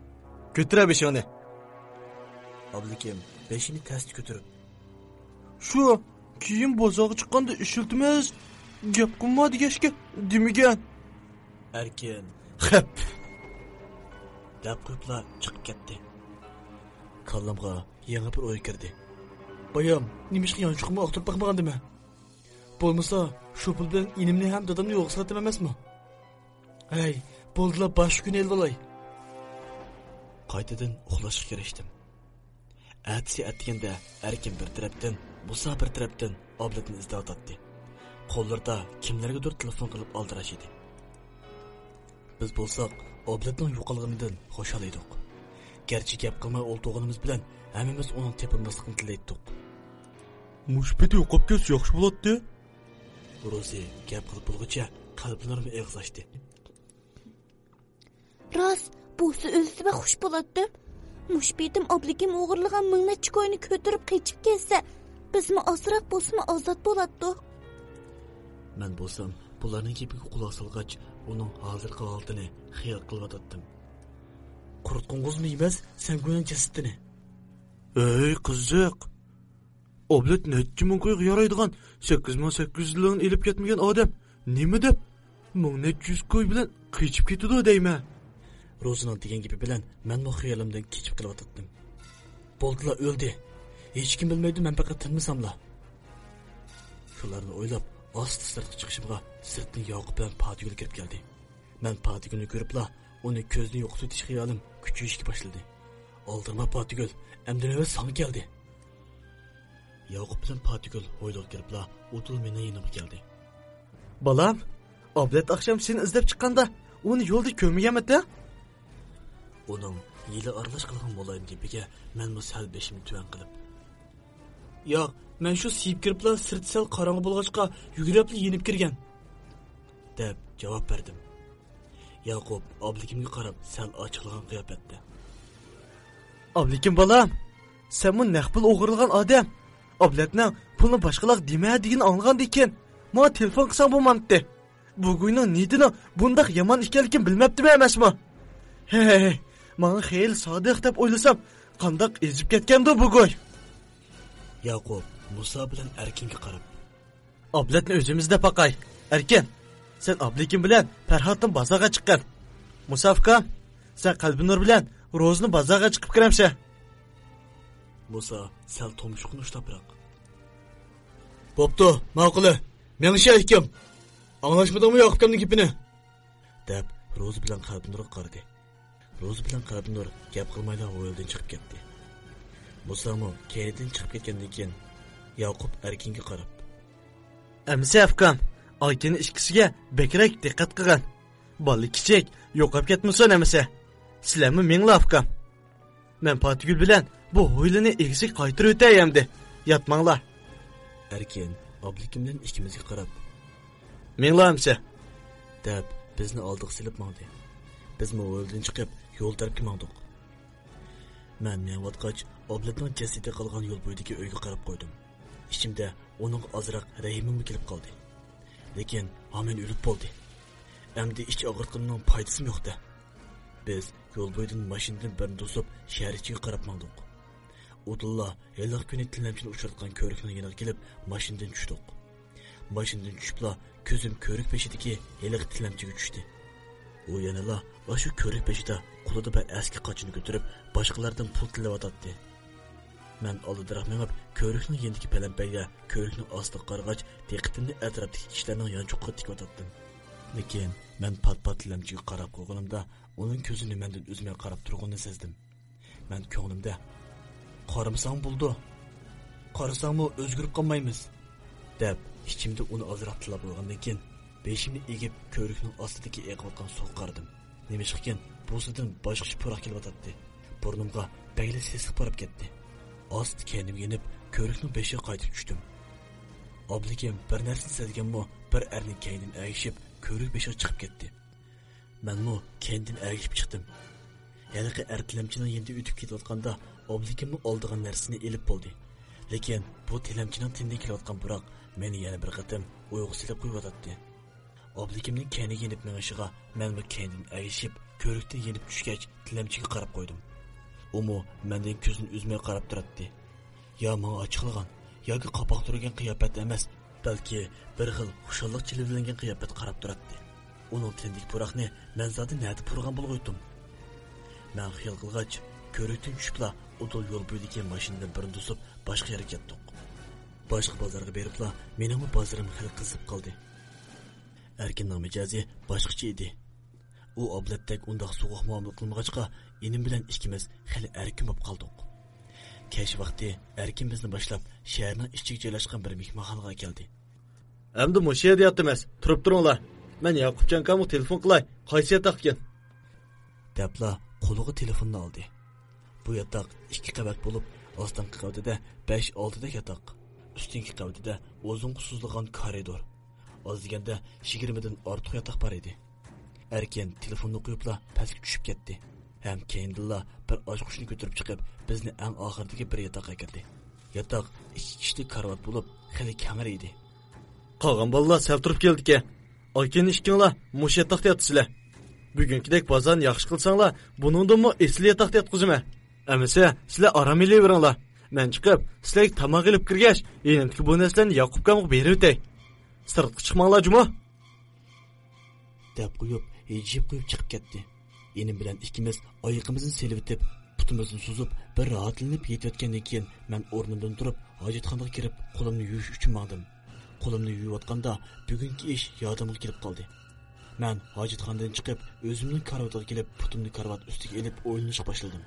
كۆتۈرە بېشىڭنى! ئابلىكىم بېشىنى تەستە كۆتۈرۈپ، شۇ، كېيىن بازارغا چىققاندا ئىشلىتىمىز، گەپ قىلما دېگەچكە دېمىگەن. ئەركىن خەپ دەپ قويۇپلا چىقىپ كەتتى. كاللامغا يېڭى بىر ئوي كىردى. بايام نېمىشقا يانچۇقىمنى ئاختۇرۇپ باقمىغاندىمەن؟ بولمىسا، شۇ پۇل بىلەن ئىنىمنى ھەم دادامنى يولغا سالاتتىم ئەمەسمۇ؟ ھەي، بولدىلا، باشقا كۈنى ئېلىۋالاي. قايتىدىن ئۇخلاشقا كىرىشتىم. ئەتىسى ئەتىگەندە ئەركىن بىر تەرەپتىن، مۇسا بىر تەرەپتىن ئابلەتنى ئىزدەۋاتاتتى. قوللىرىدا كىملەرگىدۇر تېلېفون قىلىپ ئالدىراش ئىدى. بىز بولساق ئابلەتنىڭ يوقالغىنىدىن خۇشال ئىدۇق. گەرچە گەپ قىلماي ئولتۇرغىنىمىز بىلەن ھەممىمىز ئۇنىڭ تېپىلماسلىقىنى تىلەيتتۇق. مۇشۇ پېتى يوقاپ كەتسە ياخشى بولاتتى. روزى گەپ قىلىپ بولغۇچە قەلبىنۇرمۇ ئېغىز ئاچتى. راست، بولسا ئۆلسە بەك خۇش بولاتتىم. مۇشۇ پېتىم ئابلىكىم ئوغرىلىغان مىڭ نەچچە كوينى كۆتۈرۈپ قېچىپ كەتسە، بىزمۇ ئازراق بولسىمۇ ئازاد بولاتتۇق. مەن بولسام بۇلارنىڭ گېپىگە قۇلاق سالغاچ، ئۇنىڭ ھازىرقى ھالىتىنى خىيال قىلىۋاتاتتىم. قۇرت قوڭغۇزمۇ يېمەس سەنگۇنىڭ جەسىتىنى. ھەي، قىزىق! ئابلەت نەچچە مىڭ كويغا يارايدىغان سەككىز مىڭ سەككىز يۈز لىڭنى ئېلىپ كەتمىگەن ئادەم نېمە دەپ مىڭ نەچچە يۈز كوي بىلەن قېچىپ كېتىدۇ دەيمەن. روزىنىڭ دېگەن گېپى بىلەن مەنمۇ خىيالىمدىن كېچىپ قېلىۋاتاتتىم. بولدىلا، ئۆلدى. ھېچكىم بىلمەيدۇ، مەن پەقەت تىنمىساملا. شۇلارنى ئويلاپ، ئاستا سىرتقا چىقىشىمغا سىرتتىن ياقۇپ بىلەن پاتىگۈل كىرىپ كەلدى. مەن پاتىگۈلنى كۆرۈپلا، ئۇنى كۆزدىن يوقىتىۋېتىش خىيالىم كۈچىيىشكە باشلىدى. ئالدىرىما پاتىگۈل، ئەمدى نۆۋەت ساڭا كەلدى. ياقۇپ بىلەن پاتىگۈل ھويلىغا كىرىپلا، ئۇدۇل مېنىڭ يېنىمغا كەلدى. بالام، ئابلەت ئاخشام سېنى ئىزدەپ چىققاندا، ئۇنى يولدا كۆرمىگەنمىتىڭ؟ ئۇنىڭ ھىيلە ئارىلاش قىلغان مۇلايىم گېپىگە مەنمۇ سەل بېشىمنى تۆۋەن قىلىپ، ياق، مەن شۇ سىيىپ كىرىپلا سىرت سەل قاراڭغۇ بولغاچقا يۈگۈرۈپلا يېنىپ كىرگەن، دەپ جاۋاب بەردىم. ياقۇپ ئابلىكىمگە قاراپ سەل ئاچچىقلىغان قىياپەتتە. ئابلىكىم بالام، سەنمۇ نەق پۇل ئوغرىلىغان ئادەم. ئابلەتنىڭ پۇلنى باشقىلارغا دېمە دېگىنىنى ئاڭلىغاندىن كېيىن، ماڭا تېلېفون قىلساڭ بولمامتى؟ بۇ گۇينىڭ نىيىتىنىڭ بۇنداق يامان ئىكەنلىكىنى بىلمەپتىمەن ئەمەسمۇ؟ ھەي، ماڭا خېلى سادىق دەپ ئويلىسام، قانداق ئېزىپ كەتكەندۇ بۇ گۇي؟ ياقۇپ مۇسا بىلەن ئەركىنگە قاراپ. ئابلەتنى ئۆزىمىز دەپ باقاي. ئەركىن، سەن ئابلىكىم بىلەن پەرھاتتىن بازارغا چىققىن. مۇسا ئۇكام، سەن قەلبىنۇر بىلەن روزىنى بازارغا چىقىپ كىرەمسەن؟ مۇسا سەل تۇمشۇقىنى ئۇشلاپراق. بوپتۇ، ماقۇلى، مېڭىشاي ئىككىم. ئاڭلاشمىدىڭمۇ ياقۇپ ئۇكامنىڭ گېپىنى؟ دەپ روزى بىلەن قەلبىنۇرغا قارىدى. روزى بىلەن قەلبىنۇر گەپ قىلمايلا ھويلىدىن چىقىپ كەتتى. مۇسامۇ كەينىدىن چىقىپ كەتكەندىن كېيىن، ياقۇپ ئەركىنگە قاراپ. ئەمىسە ئۇكام، ئايتىنى ئىككىسىگە بەكرەك دىققەت قىلغىن. بالا كىچىك، يوقاپ كەتمىسۇن ئەمىسە. سىلەرمۇ مېڭىڭلار ئۇكام. مەن پاتىگۈل بىلەن بۇ ھويلىنى ئىگىسىگە قايتۇرۇۋېتەي ئەمدى. ياتماڭلار. ئەركىن ئابلىكىم بىلەن ئىككىمىزگە قاراپ، مېڭىڭلار ئەمىسە، دەپ بىزنى ئالدىغا سېلىپ ماڭدى. بىزمۇ ھويلىدىن چىقىپ يول تەرەپكە ماڭدۇق. مەن مېڭىۋاتقاچ، ئابلەتنىڭ جەسىتى قالغان يول بويىدىكى ئۆيگە قاراپ قويدۇم. ئىچىمدە ئۇنىڭغا ئازراق رەھىمىممۇ كېلىپ قالدى. لېكىن ھامان ئۆلۈپ بولدى. ئەمدى ئىچ ئاغرىتقىنىمنىڭ پايدىسىمۇ يوق-دە. بىز يول بويىدىن ماشىنىدىن بىرنى توسۇپ، شەھەر ئىچىگە قاراپ ماڭدۇق. ئۇدۇللا ھېلىقى كۈنى تىلەمچىنى ئۇچراتقان كۆۋرۈكنىڭ يېنىغا كېلىپ، ماشىنىدىن چۈشتۇق. ماشىنىدىن چۈشۈپلا كۆزۈم كۆۋرۈك بېشىدىكى ھېلىقى تىلەمچىگە چۈشتى. ئۇ يەنىلا ئاشۇ كۆۋرۈك بېشىدا قولىدا بىر ئەسكى قاچىنى كۆتۈرۈپ، باشقىلاردىن پۇل تىلەۋاتاتتى. مەن ئالدىراق مېڭىپ، كۆۋرۈكنىڭ يېنىدىكى پەلەمپەيگە، كۆۋرۈكنىڭ ئاستىغا قارىغاچ، دىققىتىمنى ئەتراپتىكى كىشىلەرنىڭ يانچۇقىغا تىكىۋاتاتتىم. لېكىن مەن پات-پات تىلەمچىگە قاراپ قويغىنىمدا، ئۇنىڭ كۆزىنى مەندىن ئۈزمەي قاراپ تۇرغىنىنى سەزدىم. مەن كۆڭلۈمدە، «قارىمىساڭ بولىدۇ، قارىساڭمۇ ئۆزگىرىپ قالمايمىز» دەپ، ئىچىمدە ئۇنى ئازراق تىللاپ قويغاندىن كېيىن، بېشىمنى ئېگىپ، كۆۋرۈكنىڭ ئاستىدىكى ئېقىۋاتقان سۇغا قارىدىم. نېمىشقىكىن، بۇسىدىن باشقىچە پۇراق كېلىۋاتاتتى. بۇرنۇمغا بەكلا سېسىق پۇراپ كەتتى. ئاستا كەينىمگە يېنىپ، كۆۋرۈكنىڭ بېشىغا قايتىپ چۈشتۈم. ئابلىكىم بىر نەرسىنى سەزگەنمۇ، بىر ئەرنىڭ كەينىدىن ئەگىشىپ، كۆۋرۈك بېشىغا چىقىپ كەتتى. مەنمۇ كەينىدىن ئەگىشىپ چىقتىم. ھېلىقى ئەر تىلەمچىنىڭ يېنىدىن ئۆتۈپ كېتىۋاتقاندا، ئابلىكىممۇ ئالىدىغان نەرسىنى ئېلىپ بولدى. لېكىن بۇ تىلەمچىنىڭ تېنىدىن كېلىۋاتقان پۇراق مېنى يەنە بىر قېتىم ئويغا سېلىپ قويۇۋاتاتتى. ئابلىكىمنىڭ كەينىگە يېنىپ مېڭىشىغا مەنمۇ كەينىدىن ئەگىشىپ، كۆۋرۈكتىن يېنىپ چۈشكەچ، تىلەمچىگە قاراپ قويدۇم. ئۇمۇ مەندىن كۆزىنى ئۈزمەي قاراپ تۇراتتى. يا ماڭا ئاچچىقلىغان، ياكى قاپاق تۈرگەن قىياپەتتە ئەمەس، بەلكى بىر خىل خۇشاللىق جىلۋىلەنگەن قىياپەتتە قاراپ تۇراتتى. ئۇنىڭ تېنىدىكى پۇراقنى مەن زادى نەدە پۇرىغان بولغۇيتتۇم؟ مەن خىيال قىلغاچ، كۆۋرۈكتىن چۈشۈپلا ئۇدۇل يول بويىدىكى ماشىنىدىن بىرنى توسۇپ، باشقا يەرگە كەتتۇق. باشقا بازارغا بېرىپلا مېنىڭمۇ بازىرىم خېلى قىزىپ قالدى. ئەركىننىڭ مىجەزى باشقىچە ئىدى. ئۇ ئابلەتتەك ئۇنداق سوغۇق مۇئامىلە قىلمىغاچقا، ئىنىم بىلەن ئىككىمىز خېلى ئەركىن بولۇپ قالدۇق. كەچ ۋاقتى ئەركىن بىزنى باشلاپ، شەھەرنىڭ ئىچىگە جايلاشقان بىر مېھمانخانىغا ئەكەلدى. ئەمدى مۇشۇ يەردە ياتىمىز، تۇرۇپ تۇرۇڭلار. مەن ياقۇپجان ئاكامغا تېلېفون قىلاي، قايسى ياتاقكەن؟ دەپلا قولىغا تېلېفوننى ئالدى. بۇ ياتاق ئىككى قەۋەت بولۇپ، ئاستىنقى قەۋىتىدە بەش-ئالتىدەك ياتاق، ئۈستۈنكى قەۋىتىدە ئۇزۇنغا سوزۇلغان كارىدور. ئاز دېگەندە يىگىرمىدىن ئارتۇق ياتاق بار ئىدى. ئەركىن تېلېفوننى قويۇپلا پەسكە چۈشۈپ كەتتى ھەم كەينىدىنلا بىر ئاچقۇچنى كۆتۈرۈپ چىقىپ، بىزنى ئەڭ ئاخىرىدىكى بىر ياتاققا ئەكىردى. ياتاق ئىككى كىشىلىك كارىۋات بولۇپ، خېلى كەڭرى ئىدى. قالغان بالىلار سەل تۇرۇپ كېلىدىكەن. ئاكىنى ئىككىڭلار مۇشۇ ياتاقتا ياتىسىلەر. بۈگۈنكىدەك بازارنى ياخشى قىلساڭلار، بۇنىڭدىنمۇ ئېسىل ياتاقتا ياتقۇزىمەن. ئەمىسە، سىلەر ئارام ئېلىۋېرىڭلار. مەن چىقىپ، سىلەرگە تاماق ئېلىپ كىرگەچ، يېنىمدىكى بۇ نەرسىلەرنى ياقۇپ ئاكامغا بېرىۋېتەي. سىرتقا چىقماڭلار جۇمۇ. دەپ قويۇپ، ھىجىيىپ قويۇپ چىقىپ كەتتى. ئىنىم بىلەن ئىككىمىز ئايىقىمىزنى سېلىۋېتىپ، پۇتىمىزنى سوزۇپ، بىر راھەتلىنىپ يېتىۋەتكەندىن كېيىن، مەن ئورنۇمدىن تۇرۇپ، ھاجەتخانىغا كىرىپ، قولۇمنى يۇيۇش ئۈچۈن ماڭدىم. قولۇمنى يۇيۇۋاتقاندا، بۈگۈنكى ئىش يادىمغا كېلىپ قالدى. مەن ھاجەتخانىدىن چىقىپ، ئۆزۈمنىڭ كارىۋىتىغا كېلىپ، پۇتۇمنى كارىۋات ئۈستىگە ئېلىپ، ئويلىنىشقا باشلىدىم.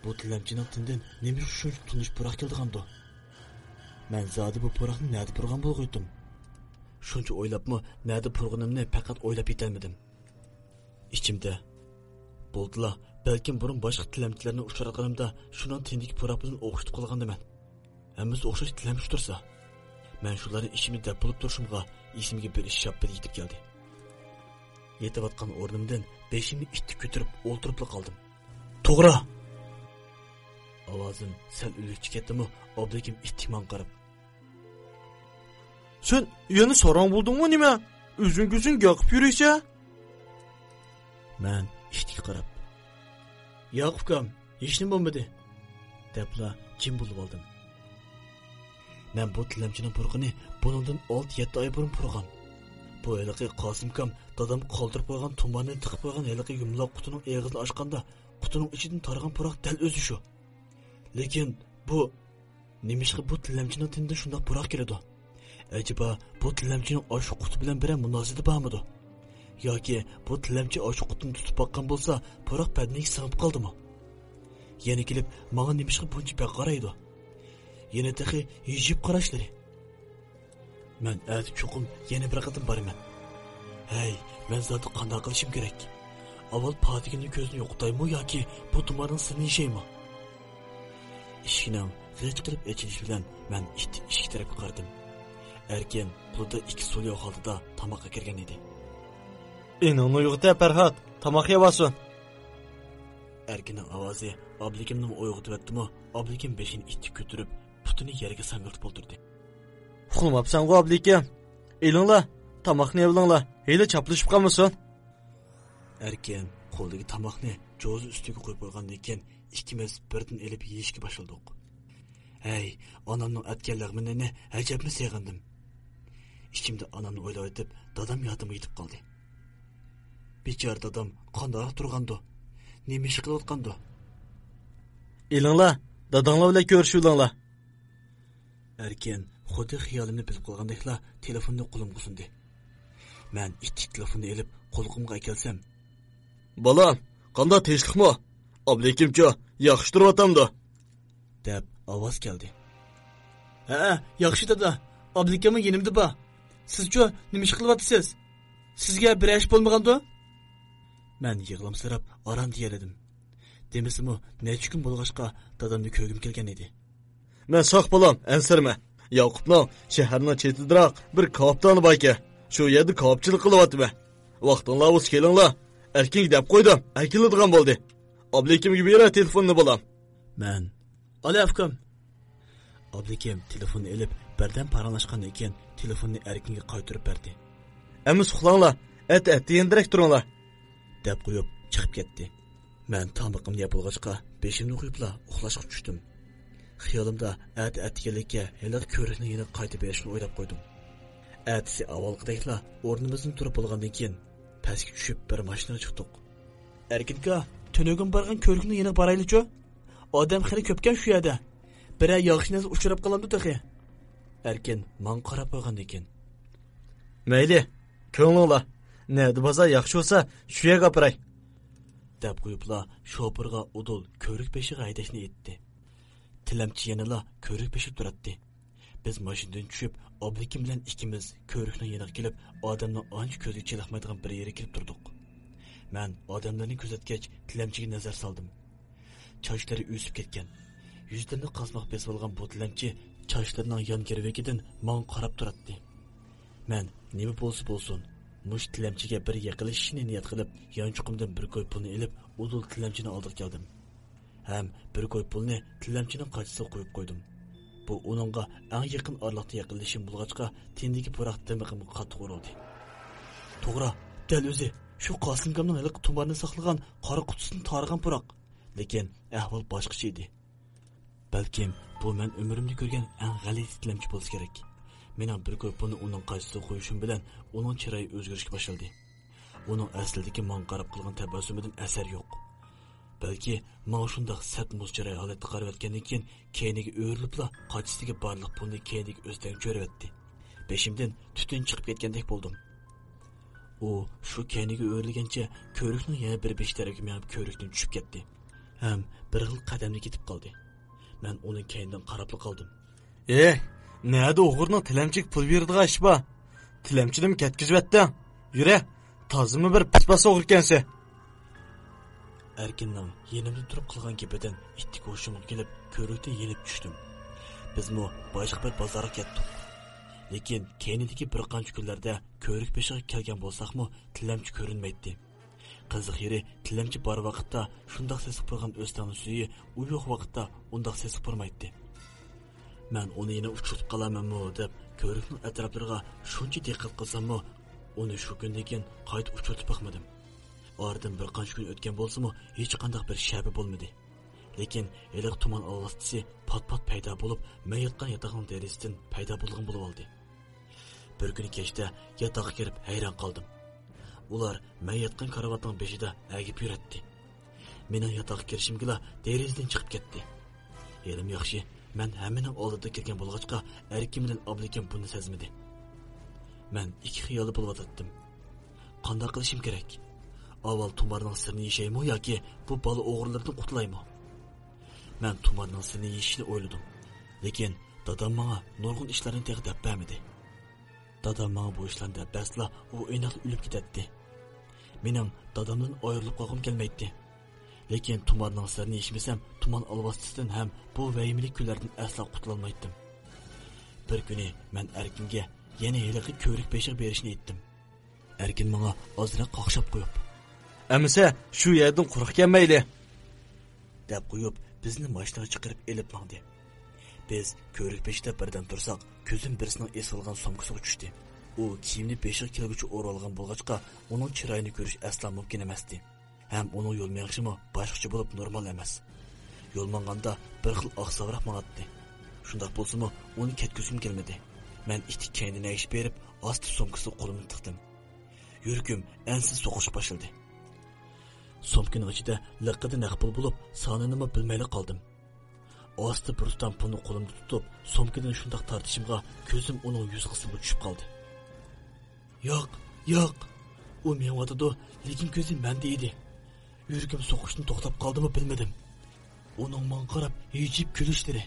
بۇ تىلەمچىنىڭ تېنىدىن نېمىشقا شۇنچە تونۇش پۇراق كېلىدىغاندۇ؟ مەن زادى بۇ پۇراقنى نەدە پۇرىغان بولغۇيتتۇم؟ شۇنچە ئويلاپمۇ، نەدە پۇرىغىنىمنى پەقەت ئويلاپ يېتەلمىدىم. ئىچىمدە، بولدىلا، بەلكىم بۇرۇن باشقا تىلەمچىلەرنى ئۇچراتقىنىمدا شۇنىڭ تېنىدىكى پۇراق بىلەن ئوخشىتىپ قالغاندىمەن. ھەممىسى ئوخشاش تىلەمچى تۇرسا. مەن شۇلارنى ئىچىمدە دەپ بولۇپ تۇرۇشۇمغا، ئېسىمگە بىر ئىش شاپپىدە يېتىپ كەلدى. يېتىۋاتقان ئورنۇمدىن بېشىمنى ئىتتىك كۆتۈرۈپ ئولتۇرۇپلا قالدىم. توغرا! ئاۋازىم سەل ئۆلۈكچە كەتتىمۇ، ئابلىكىم ئىتتىك ماڭا قاراپ، سەن يەنە ساراڭ بولدۇڭمۇ نېمە؟ ئۆزۈڭگە ئۆزۈڭ ياقىپ يۈرۈيسەن. مەن ئىتتىك قاراپ، ياقۇپ ئۇكام، ھېچنېمە بولمىدى، دەپلا جىم بولۇۋالدىم. مەن بۇ تىلەمچىنىڭ پۇرىقىنى بۇنىڭدىن ئالتە-يەتتە ئاي بۇرۇن پۇرىغان. بۇ ھېلىقى قاسىم ئۇكام دادامغا قالدۇرۇپ قويغان تۇمارنى تىقىپ قويغان ھېلىقى يۇمىلاق قۇتىنىڭ ئېغىزىنى ئاچقاندا، قۇتىنىڭ ئىچىدىن تارىغان پۇراق دەل ئۆزى شۇ. لېكىن بۇ، نېمىشقا بۇ تىلەمچىنىڭ تېنىدىن شۇنداق پۇراق كېلىدۇ؟ ئەجەبا، بۇ تىلەمچىنىڭ ئاشۇ قۇتى بىلەن بىرەر مۇناسىۋىتى بارمىدۇ؟ ياكى بۇ تىلەمچى ئاشۇ قۇتىنى تۇتۇپ باققان بولسا، پۇراق بەدىنىگە سىڭىپ قالدىمۇ؟ يەنە كېلىپ، ماڭا نېمىشقا بۇنچە بەك قارايدۇ؟ يەنە تېخى ھىجىيىپ قاراشلىرى. مەن ئەتە چوقۇم يەنە بىر قېتىم بارىمەن. ھەي، مەن زادى قانداق قىلىشىم كېرەك؟ ئاۋۋال پاتىگۈلنىڭ كۆزىنى يوقىتايمۇ ياكى بۇ تۇمارنىڭ سىرىنى يېشەيمۇ؟ ئىشىكنىڭ غىچ قىلىپ ئېچىلىشى بىلەن مەن ئىتتىك ئىشىك تەرەپكە قارىدىم. ئەركىن قولىدا ئىككى سولياۋ خالتىدا تاماق ئەكىرگەن ئىدى. ئېنىڭنى ئويغىتە، پەرھات، تاماق يەۋالسۇن. ئەركىننىڭ ئاۋازى ئابلىكىمنىمۇ ئويغىتىۋەتتىمۇ، ئابلىكىم بېشىنى ئىتتىك كۆتۈرۈپ، پۇتىنى يەرگە ساڭگىلىتىپ ئولتۇردى. ئۇخلىماپسەنغۇ، ئابلىكىم؟ ئېلىڭلار، تاماقنى ئېلىڭلار، ھېلى چاپلىشىپ قالمىسۇن. ئەركىن قولىدىكى تاماقنى جوزا ئۈستىگە قويۇپ قويغاندىن كېيىن، ئىككىمىز بىردىن ئېلىپ يېيىشكە باشلىدۇق. ھەي، ئانامنىڭ ئەتكەن لەغمىنىنى ئەجەبمۇ سېغىندىم. ئىچىمدە ئانامنى ئويلاۋېتىپ، دادام يادىمغا يېتىپ قالدى. بىچارە دادام قانداق تۇرغاندۇ؟ نېمە ئىش قىلىۋاتقاندۇ؟ ئېلىڭلار، داداڭلار بىلەن كۆرۈشۈۋېلىڭلار. ئەركىن خۇددى خىيالىمنى بىلىپ قالغاندەكلا تېلېفوننى قولۇمغا سۇندى. مەن ئىتتىك تېلېفوننى ئېلىپ قۇلىقىمغا ئەكەلسەم، بالام، قانداق، تىنچلىقمۇ؟ ئابلىكىمچۇ، ياخشى تۇرۇۋاتامدۇ؟ دەپ ئاۋاز كەلدى. ھەئە، ياخشى دادا، ئابلىكىممۇ يېنىمدا بار. سىزچۇ، نېمە ئىش قىلىۋاتىسىز؟ سىزگە بىرەر ئىش بولمىغاندۇ؟ مەن يىغلامسىراپ ئاران دېيەلىدىم. دېمىسىمۇ، نەچچە كۈن بولغاچقا دادامنى كۆرگۈم كەلگەن ئىدى. مەن ساق، بالام، ئەنسىرىمە. ياقۇپنىڭ شەھەرنىڭ چېتىدىراق بىر كاۋاپدانى باركەن. شۇ يەردە كاۋاپچىلىق قىلىۋاتىمەن. ۋاقتىڭلار بولسا كېلىڭلار. ئەركىنگە دەپ قويدۇم، ئەكېلىدىغان بولدى. ئابلىكىمگە بېرە تېلېفوننى، بالام. مەن، ئالە ئۇكام. ئابلىكىم تېلېفوننى ئېلىپ، بىردەم پاراڭلاشقاندىن كېيىن، تېلېفوننى ئەركىنگە قايتۇرۇپ بەردى. ئەمىسە ئۇخلاڭلار، ئەتە، ئەتە يەنە دېرەك تۇرۇڭلار، دەپ قويۇپ چىقىپ كەتتى. مەن تامىقىمنى يەپ بولغاچقا، بېشىمنى قويۇپلا ئۇخلاشقا چۈشتۈم. خىيالىمدا ئەتە ئەتىگەنلىككە ھېلىقى كۆۋرۈكنىڭ يېنىغا قايتىپ بېرىشنى ئويلاپ قويدۇم. ئەتىسى ئاۋۋالقىدەكلا ئورنىمىزدىن تۇرۇپ بولغاندىن كېيىن، پەسكە چۈشۈپ بىر ماشىنىغا چىقتۇق. ئەركىنكا، تۈنۈگۈن بارغان كۆۋرۈكنىڭ يېنىغا بارايلىچۇ؟ ئادەم خېلى كۆپكەن شۇ يەردە. بىرەر ياخشى نەرسە ئۇچراپ قالامدۇ تېخى؟ ئەركىن ماڭا قاراپ قويغاندىكىن. مەيلى، كۆڭلۈڭلار. نەدە بازار ياخشى بولسا، شۇ يەرگە ئاپىراي. دەپ قويۇپلا شوپۇرغا ئۇدۇل كۆۋرۈك بېشىغا ھەيدەشنى ئېيتتى. تىلەمچى يەنىلا كۆۋرۈك بېشىدا تۇراتتى. بىز ماشىنىدىن چۈشۈپ، ئابلىكىم بىلەن ئىككىمىز كۆۋرۈكنىڭ يېنىغا كېلىپ، ئادەمنىڭ ئانچە كۆزگە چېلىقمايدىغان بىر يېرىگە كېلىپ تۇردۇق. مەن ئادەملەرنى كۆزەتكەچ، تىلەمچىگە نەزەر سالدىم. چاچلىرى ئۆسۈپ كەتكەن، يۈزلىرىنى قازماق بېسىۋالغان بۇ تىلەمچى چاچلىرىنىڭ يان گىرۋىكىدىن ماڭا قاراپ تۇراتتى. مەن نېمە بولسا بولسۇن، مۇشۇ تىلەمچىگە بىر يېقىنلىشىشنى نىيەت قىلىپ، يانچۇقۇمدىن بىر كوي پۇلنى ئېلىپ، ئۇدۇل تىلەمچىنىڭ ئالدىغا كەلدىم. ھەم بىر كوي پۇلنى تىلەمچىنىڭ قاچىسىغا قويۇپ قويدۇم. بۇ ئۇنىڭغا ئەڭ يېقىن ئارىلىقتا يېقىنلىشىم بولغاچقا، تېنىدىكى پۇراق دىمىقىمغا قاتتىق ئۇرۇلدى. توغرا، دەل ئۆزى، شۇ قاسىمكامنىڭ ھېلىقى تۇمارنى ساقلىغان قارا قۇتىسىنى تارىغان پۇراق. لېكىن ئەھۋال باشقىچە ئىدى. بەلكىم بۇ مەن ئۆمرۈمدە كۆرگەن ئەڭ غەلىتە تىلەمچى بولسا كېرەك. مېنىڭ بىر كوي پۇلنى ئۇنىڭ قاچىسىغا قويۇشۇم بىلەن ئۇنىڭ چىرايى ئۆزگىرىشكە باشلىدى. ئۇنىڭ ئەسلىدىكى ماڭا قاراپ قىلغان تەبەسسۇمىدىن ئەسەر يوق. بەلكى ماڭا شۇنداق سەت مۇز چىراي ھالەتتە قارىۋەتكەندىن كېيىن، كەينىگە ئۆرۈلۈپلا قاچىسىدىكى بارلىق پۇلنى كەينىدىكى ئۆستەڭگە چۆرۈۋەتتى. بېشىمدىن تۈتۈن چىقىپ كەتكەندەك بولدۇم. ئۇ شۇ كەينىگە ئۆرۈلگەنچە كۆۋرۈكنىڭ يەنە بىر بېشى تەرەپكە مېڭىپ كۆۋرۈكتىن چۈشۈپ كەتتى. ھەم بىر خىل قەدەمدە كېتىپ قالدى. مەن ئۇنىڭ كەينىدىن قاراپلا قالدىم. ئېي، نەدە ئوغرىنىڭ تىلەمچىگە پۇل بېرىدىغان ئىشى بار؟ تىلەمچىنىمۇ كەتكۈزۈۋەتتىڭ. يۈرە، تازىمۇ بىر پىس-پاس ئوغرىكەنسەن. ئەركىننىڭ يېنىمدا تۇرۇپ قىلغان گېپىدىن ئىتتىك ھوشۇمغا كېلىپ، كۆۋرۈكتىن يېنىپ چۈشتۈم. بىزمۇ باشقا بىر بازارغا كەتتۇق. لېكىن كەينىدىكى بىر قانچە كۈنلەردە كۆۋرۈك بېشىغا كەلگەن بولساقمۇ، تىلەمچى كۆرۈنمەيتتى. قىزىق يېرى، تىلەمچى بار ۋاقىتتا شۇنداق سېسىق پۇرىغان ئۆستەڭنىڭ سۈيى، ئۇ يوق ۋاقىتتا ئۇنداق سېسىق پۇرىمايتتى. مەن ئۇنى يەنە ئۇچرىتىپ قالارمەنمۇ دەپ، كۆۋرۈكنىڭ ئەتراپلىرىغا شۇنچە دىققەت قىلساممۇ، ئۇنى شۇ كۈندىن كېيىن قايتا ئۇچرىتىپ باقمىدىم. ئارىدىن بىر قانچە كۈن ئۆتكەن بولسىمۇ، ھېچقانداق بىر شەپە بولمىدى. لېكىن ھېلىقى تۇمان ئالۋاستىسى پات-پات پەيدا بولۇپ، مەن ياتقان ياتاقنىڭ دېرىزىسىدىن پەيدا بولىدىغان بولۇۋالدى. بىر كۈنى كەچتە ياتاققا كىرىپ ھەيران قالدىم. ئۇلار مەن ياتقان كارىۋاتنىڭ بېشىدا ئەگىپ يۈرەتتى. مېنىڭ ياتاققا كىرىشىمگىلا دېرىزىدىن چىقىپ كەتتى. ھېلىمۇ ياخشى، مەن ھەممىنىڭ ئالدىدا كىرگەن بولغاچقا، ئەركىن بىلەن ئابلىكىم بۇنى سەزمىدى. مەن ئىككى خىيالدا بولۇۋاتاتتىم. قانداق قىلىشىم كېرەك؟ ئاۋۋال تۇمارنىڭ سىرىنى يېشەيمۇ ياكى بۇ بالا ئوغرىلىرىدىن قۇتۇلايمۇ؟ مەن تۇمارنىڭ سىرىنى يېشىشنى ئويلىدىم. لېكىن دادام ماڭا نۇرغۇن ئىشلارنى تېخى دەپ بەرمىدى. دادام ماڭا بۇ ئىشلارنى دەپ بەرسىلا، ئۇ ئېنىقلا ئۆلۈپ كېتەتتى. مېنىڭ دادامدىن ئايرىلىپ قالغۇم كەلمەيتتى. لېكىن تۇمارنىڭ سىرىنى يېشىمىسەم، تۇمان ئالۋاستىسىدىن ھەم بۇ ۋەھىمىلىك كۈنلەردىن ئەسلا قۇتۇلالمايتتىم. بىر كۈنى مەن ئەركىنگە يەنە ھېلىقى كۆۋرۈك بېشىغا بېرىشنى ئېيتتىم. ئەركىن ماڭا ئازراق قاقشاپ قويۇپ، ئەمىسە، شۇ يەردىن قۇرۇق كەلمەيلى، دەپ قويۇپ، بىزنى ماشىنىغا چىقىرىپ ئېلىپ ماڭدى. بىز كۆۋرۈك بېشىدا بىردەم تۇرساق، كۆزۈم بىرسىنىڭ ئېسىۋالغان سومكىسىغا چۈشتى. ئۇ كىيىمنى بېشىغا كەلگۈچە ئورىۋالغان بولغاچقا، ئۇنىڭ چىرايىنى كۆرۈش ئەسلا مۇمكىن ئەمەستى. ھەم ئۇنىڭ يول مېڭىشىمۇ باشقىچە بولۇپ نورمال ئەمەس. يول ماڭغاندا بىر خىل ئاقساۋراق ماڭاتتى. شۇنداق بولسىمۇ، ئۇنى كەتكۈزگۈم كەلمىدى. مەن ئىتتىك كەينىدىن ئەگىشىپ بېرىپ، ئاستا سومكىسىغا قولۇمنى تىقتىم. يۈرىكىم ئەنسىز سوقۇشقا باشلىدى. سومكىنىڭ ئىچىدە لىققىدە نەق پۇل بولۇپ، سانىنىمۇ بىلمەيلا قالدىم. ئاستا بىر تۇتام پۇلنى قولۇمدا تۇتۇپ، سومكىدىن شۇنداق تارتىشىمغا، كۆزۈم ئۇنىڭ يۈز قىسمىغا چۈشۈپ قالدى. ياق، ياق، ئۇ مېڭىۋاتىدۇ، لېكىن كۆزى مەندە ئىدى. يۈرىكىم سوقۇشتىن توختاپ قالدىمۇ بىلمىدىم. ئۇنىڭ ماڭا قاراپ ھىجىيىپ كۈلۈشلىرى.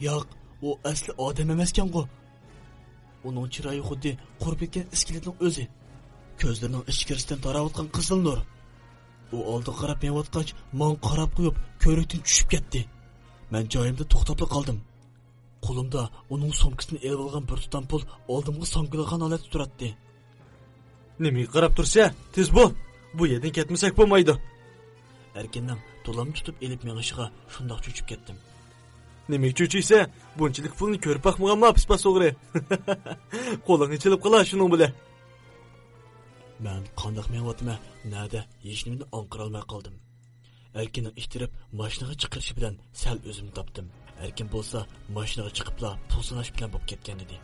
ياق، ئۇ ئەسلى ئادەم ئەمەسكەنغۇ. ئۇنىڭ چىرايى خۇددى قۇرۇپ كەتكەن ئىسكىلەتنىڭ ئۆزى. كۆزلىرىنىڭ ئىچكىرىسىدىن تاراۋاتقان قىزىل نۇر. ئۇ ئالدىغا قاراپ مېڭىۋاتقاچ، ماڭا قاراپ قويۇپ، كۆۋرۈكتىن چۈشۈپ كەتتى. مەن جايىمدا توختاپلا قالدىم. قولۇمدا ئۇنىڭ سومكىسىدىن ئېلىۋالغان بىر تۇتام پۇل ئالدىمغا ساڭگىلىغان ھالەتتە تۇراتتى. نېمىگە قاراپ تۇرسە؟ تېز بول! بۇ يەردىن كەتمىسەك بولمايدۇ. ئەركىننىڭ دولام تۇتۇپ ئېلىپ مېڭىشىغا شۇنداق چۆچۈپ كەتتىم. نېمىگە چۆچۈيسە؟ بۇنچىلىك پۇلنى كۆرۈپ باقمىغانما پىسپاس ئوغرى؟ قولۇڭ ئېچىلىپ قالا شۇنىڭ بىلەن. مەن قانداق مېڭىۋاتىمەن، نەدە، ھېچنېمىنى ئاڭقىرالماي قالدىم. ئەركىننىڭ ئىتتىرىپ ماشىنىغا چىقىرىشى بىلەن سەل ئۆزۈمنى تاپتىم. ئەركىن بولسا ماشىنىغا چىقىپلا پۇل ساناش بىلەن بولۇپ كەتكەنىدى.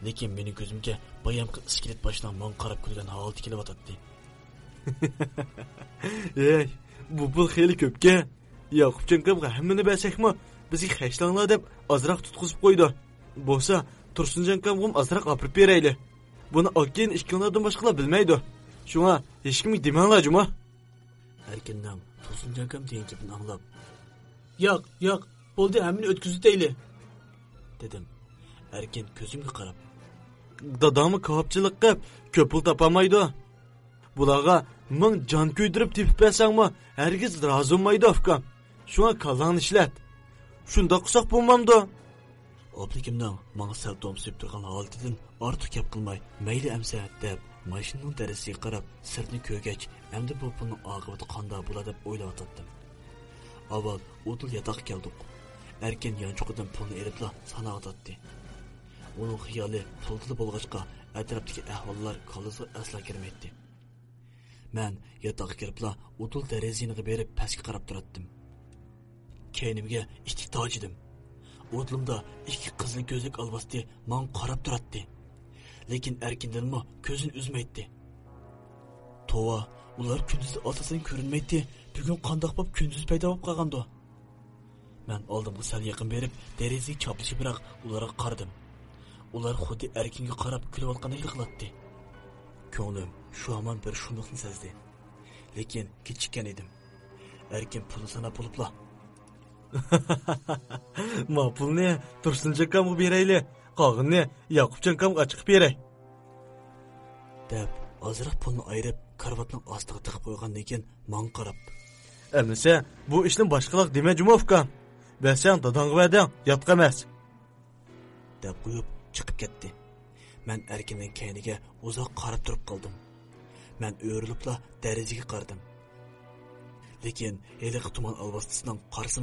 لېكىن مېنىڭ كۆزۈمگە بايامقى ئىسكىلەت باشنىڭ ماڭا قاراپ كۈلگەن ھالىتى كېلىۋاتاتتى. ھەي، بۇ پۇل خېلى كۆپكەن. ياقۇپجان ئاكامغا ھەممىنى بەرسەكمۇ، بىزگە خەجلەڭلار دەپ ئازراق تۇتقۇزۇپ قويىدۇ. بولسا، تۇرسۇنجان ئاكامغىمۇ ئازراق ئاپىرىپ بېرەيلى. بۇنى ئاكىيىن ئىككىڭلاردىن باشقىلار بىلمەيدۇ. شۇڭا ھېچكىمگە دېمەڭلار جۇمۇ. ئەركىننىڭ تۇرسۇنجان ئاكام دېگەن گېپىنى ئاڭلاپ، ياق، ياق، بولدى، ھەممىنى ئۆتكۈزۈۋېتەيلى، دېدىم ئەركىن كۆزۈمگە قاراپ. داداڭمۇ كاۋاپچىلىق قىپ، كۆپ پۇل تاپالمايدۇ. بۇلارغا مىڭ جان كۆيدۈرۈپ تېپىپ بەرسەڭمۇ، ھەرگىز رازى بولمايدۇ، ئۇكام. شۇڭا كاللاڭنى ئىشلەت. شۇنداق قىلساق بولمامدۇ؟ ئابلىكىمنىڭ ماڭا سەل تومسىيىپ تۇرغان ھالىتىدىن ئارتۇق گەپ قىلماي، مەيلى ئەمسە، دەپ، ماشىنىنىڭ دېرىزىسىگە قاراپ سىرتنى كۆرگەچ، ئەمدى بۇ پۇلنىڭ ئاقىۋىتى قانداق بولا دەپ ئويلاۋاتاتتىم. ئاۋۋال ئۇدۇل ياتاققا كەلدۇق. ئەركىن يانچۇقىدىن پۇلنى ئېلىپلا ساناۋاتاتتى. ئۇنىڭ خىيالى پۇلدىلا بولغاچقا، ئەتراپتىكى ئەھۋاللار كاللىسىغا ئەسلا كىرمەيتتى. مەن ياتاققا كىرىپلا ئۇدۇل دېرىزە يېنىغا بېرىپ پەسكە قاراپ تۇراتتىم. كەينىمگە ئىتتىك تاجىدىم. ئۇدۇلۇمدا ئىككى قىزىل كۆزلۈك ئالۋاستى ماڭا قاراپ تۇراتتى. لېكىن ئەركىندىنمۇ كۆزىنى ئۈزمەيتتى. توۋا، ئۇلار كۈندۈزدە ئاساسەن كۆرۈنمەيتتى، بۈگۈن قانداق بولۇپ كۈندۈز پەيدا بولۇپ قالغاندۇ؟ مەن ئالدىمغا سەل يېقىن بېرىپ، دېرىزىگە چاپلىشىپراق ئۇلارغا قارىدىم. ئۇلار خۇددى ئەركىنگە قاراپ كۈلۈۋاتقاندەك قىلاتتى. كۆڭلۈم شۇ ھامان بىر شۇملۇقنى سەزدى. لېكىن كېچىككەن ئىدىم. ئەركىن پۇلنى ساناپ بولۇپلا، ما پۇلنى تۇرسۇنجان ئاكامغا بېرەيلى، قالغىنىنى ياقۇپجان ئاكامغا ئاچىقىپ بېرەي، دەپ، ئازراق پۇلنى ئايرىپ، كارىۋاتنىڭ ئاستىغا تىقىپ قويغاندىن كېيىن ماڭا قاراپ، ئەمىسە، بۇ ئىشنى باشقىلارغا دېمە جۇمۇ ئۇكام. بەرسەڭ داداڭغا بەردىڭ، ياتقا ئەمەس، دەپ قويۇپ چىقىپ كەتتى. مەن ئەركىننىڭ كەينىگە ئۇزاق قاراپ تۇرۇپ قالدىم. مەن ئۆرۈلۈپلا دېرىزىگە قارىدىم. لېكىن ھېلىقى تۇمان ئالۋاستىسىنىڭ قارىسىمۇ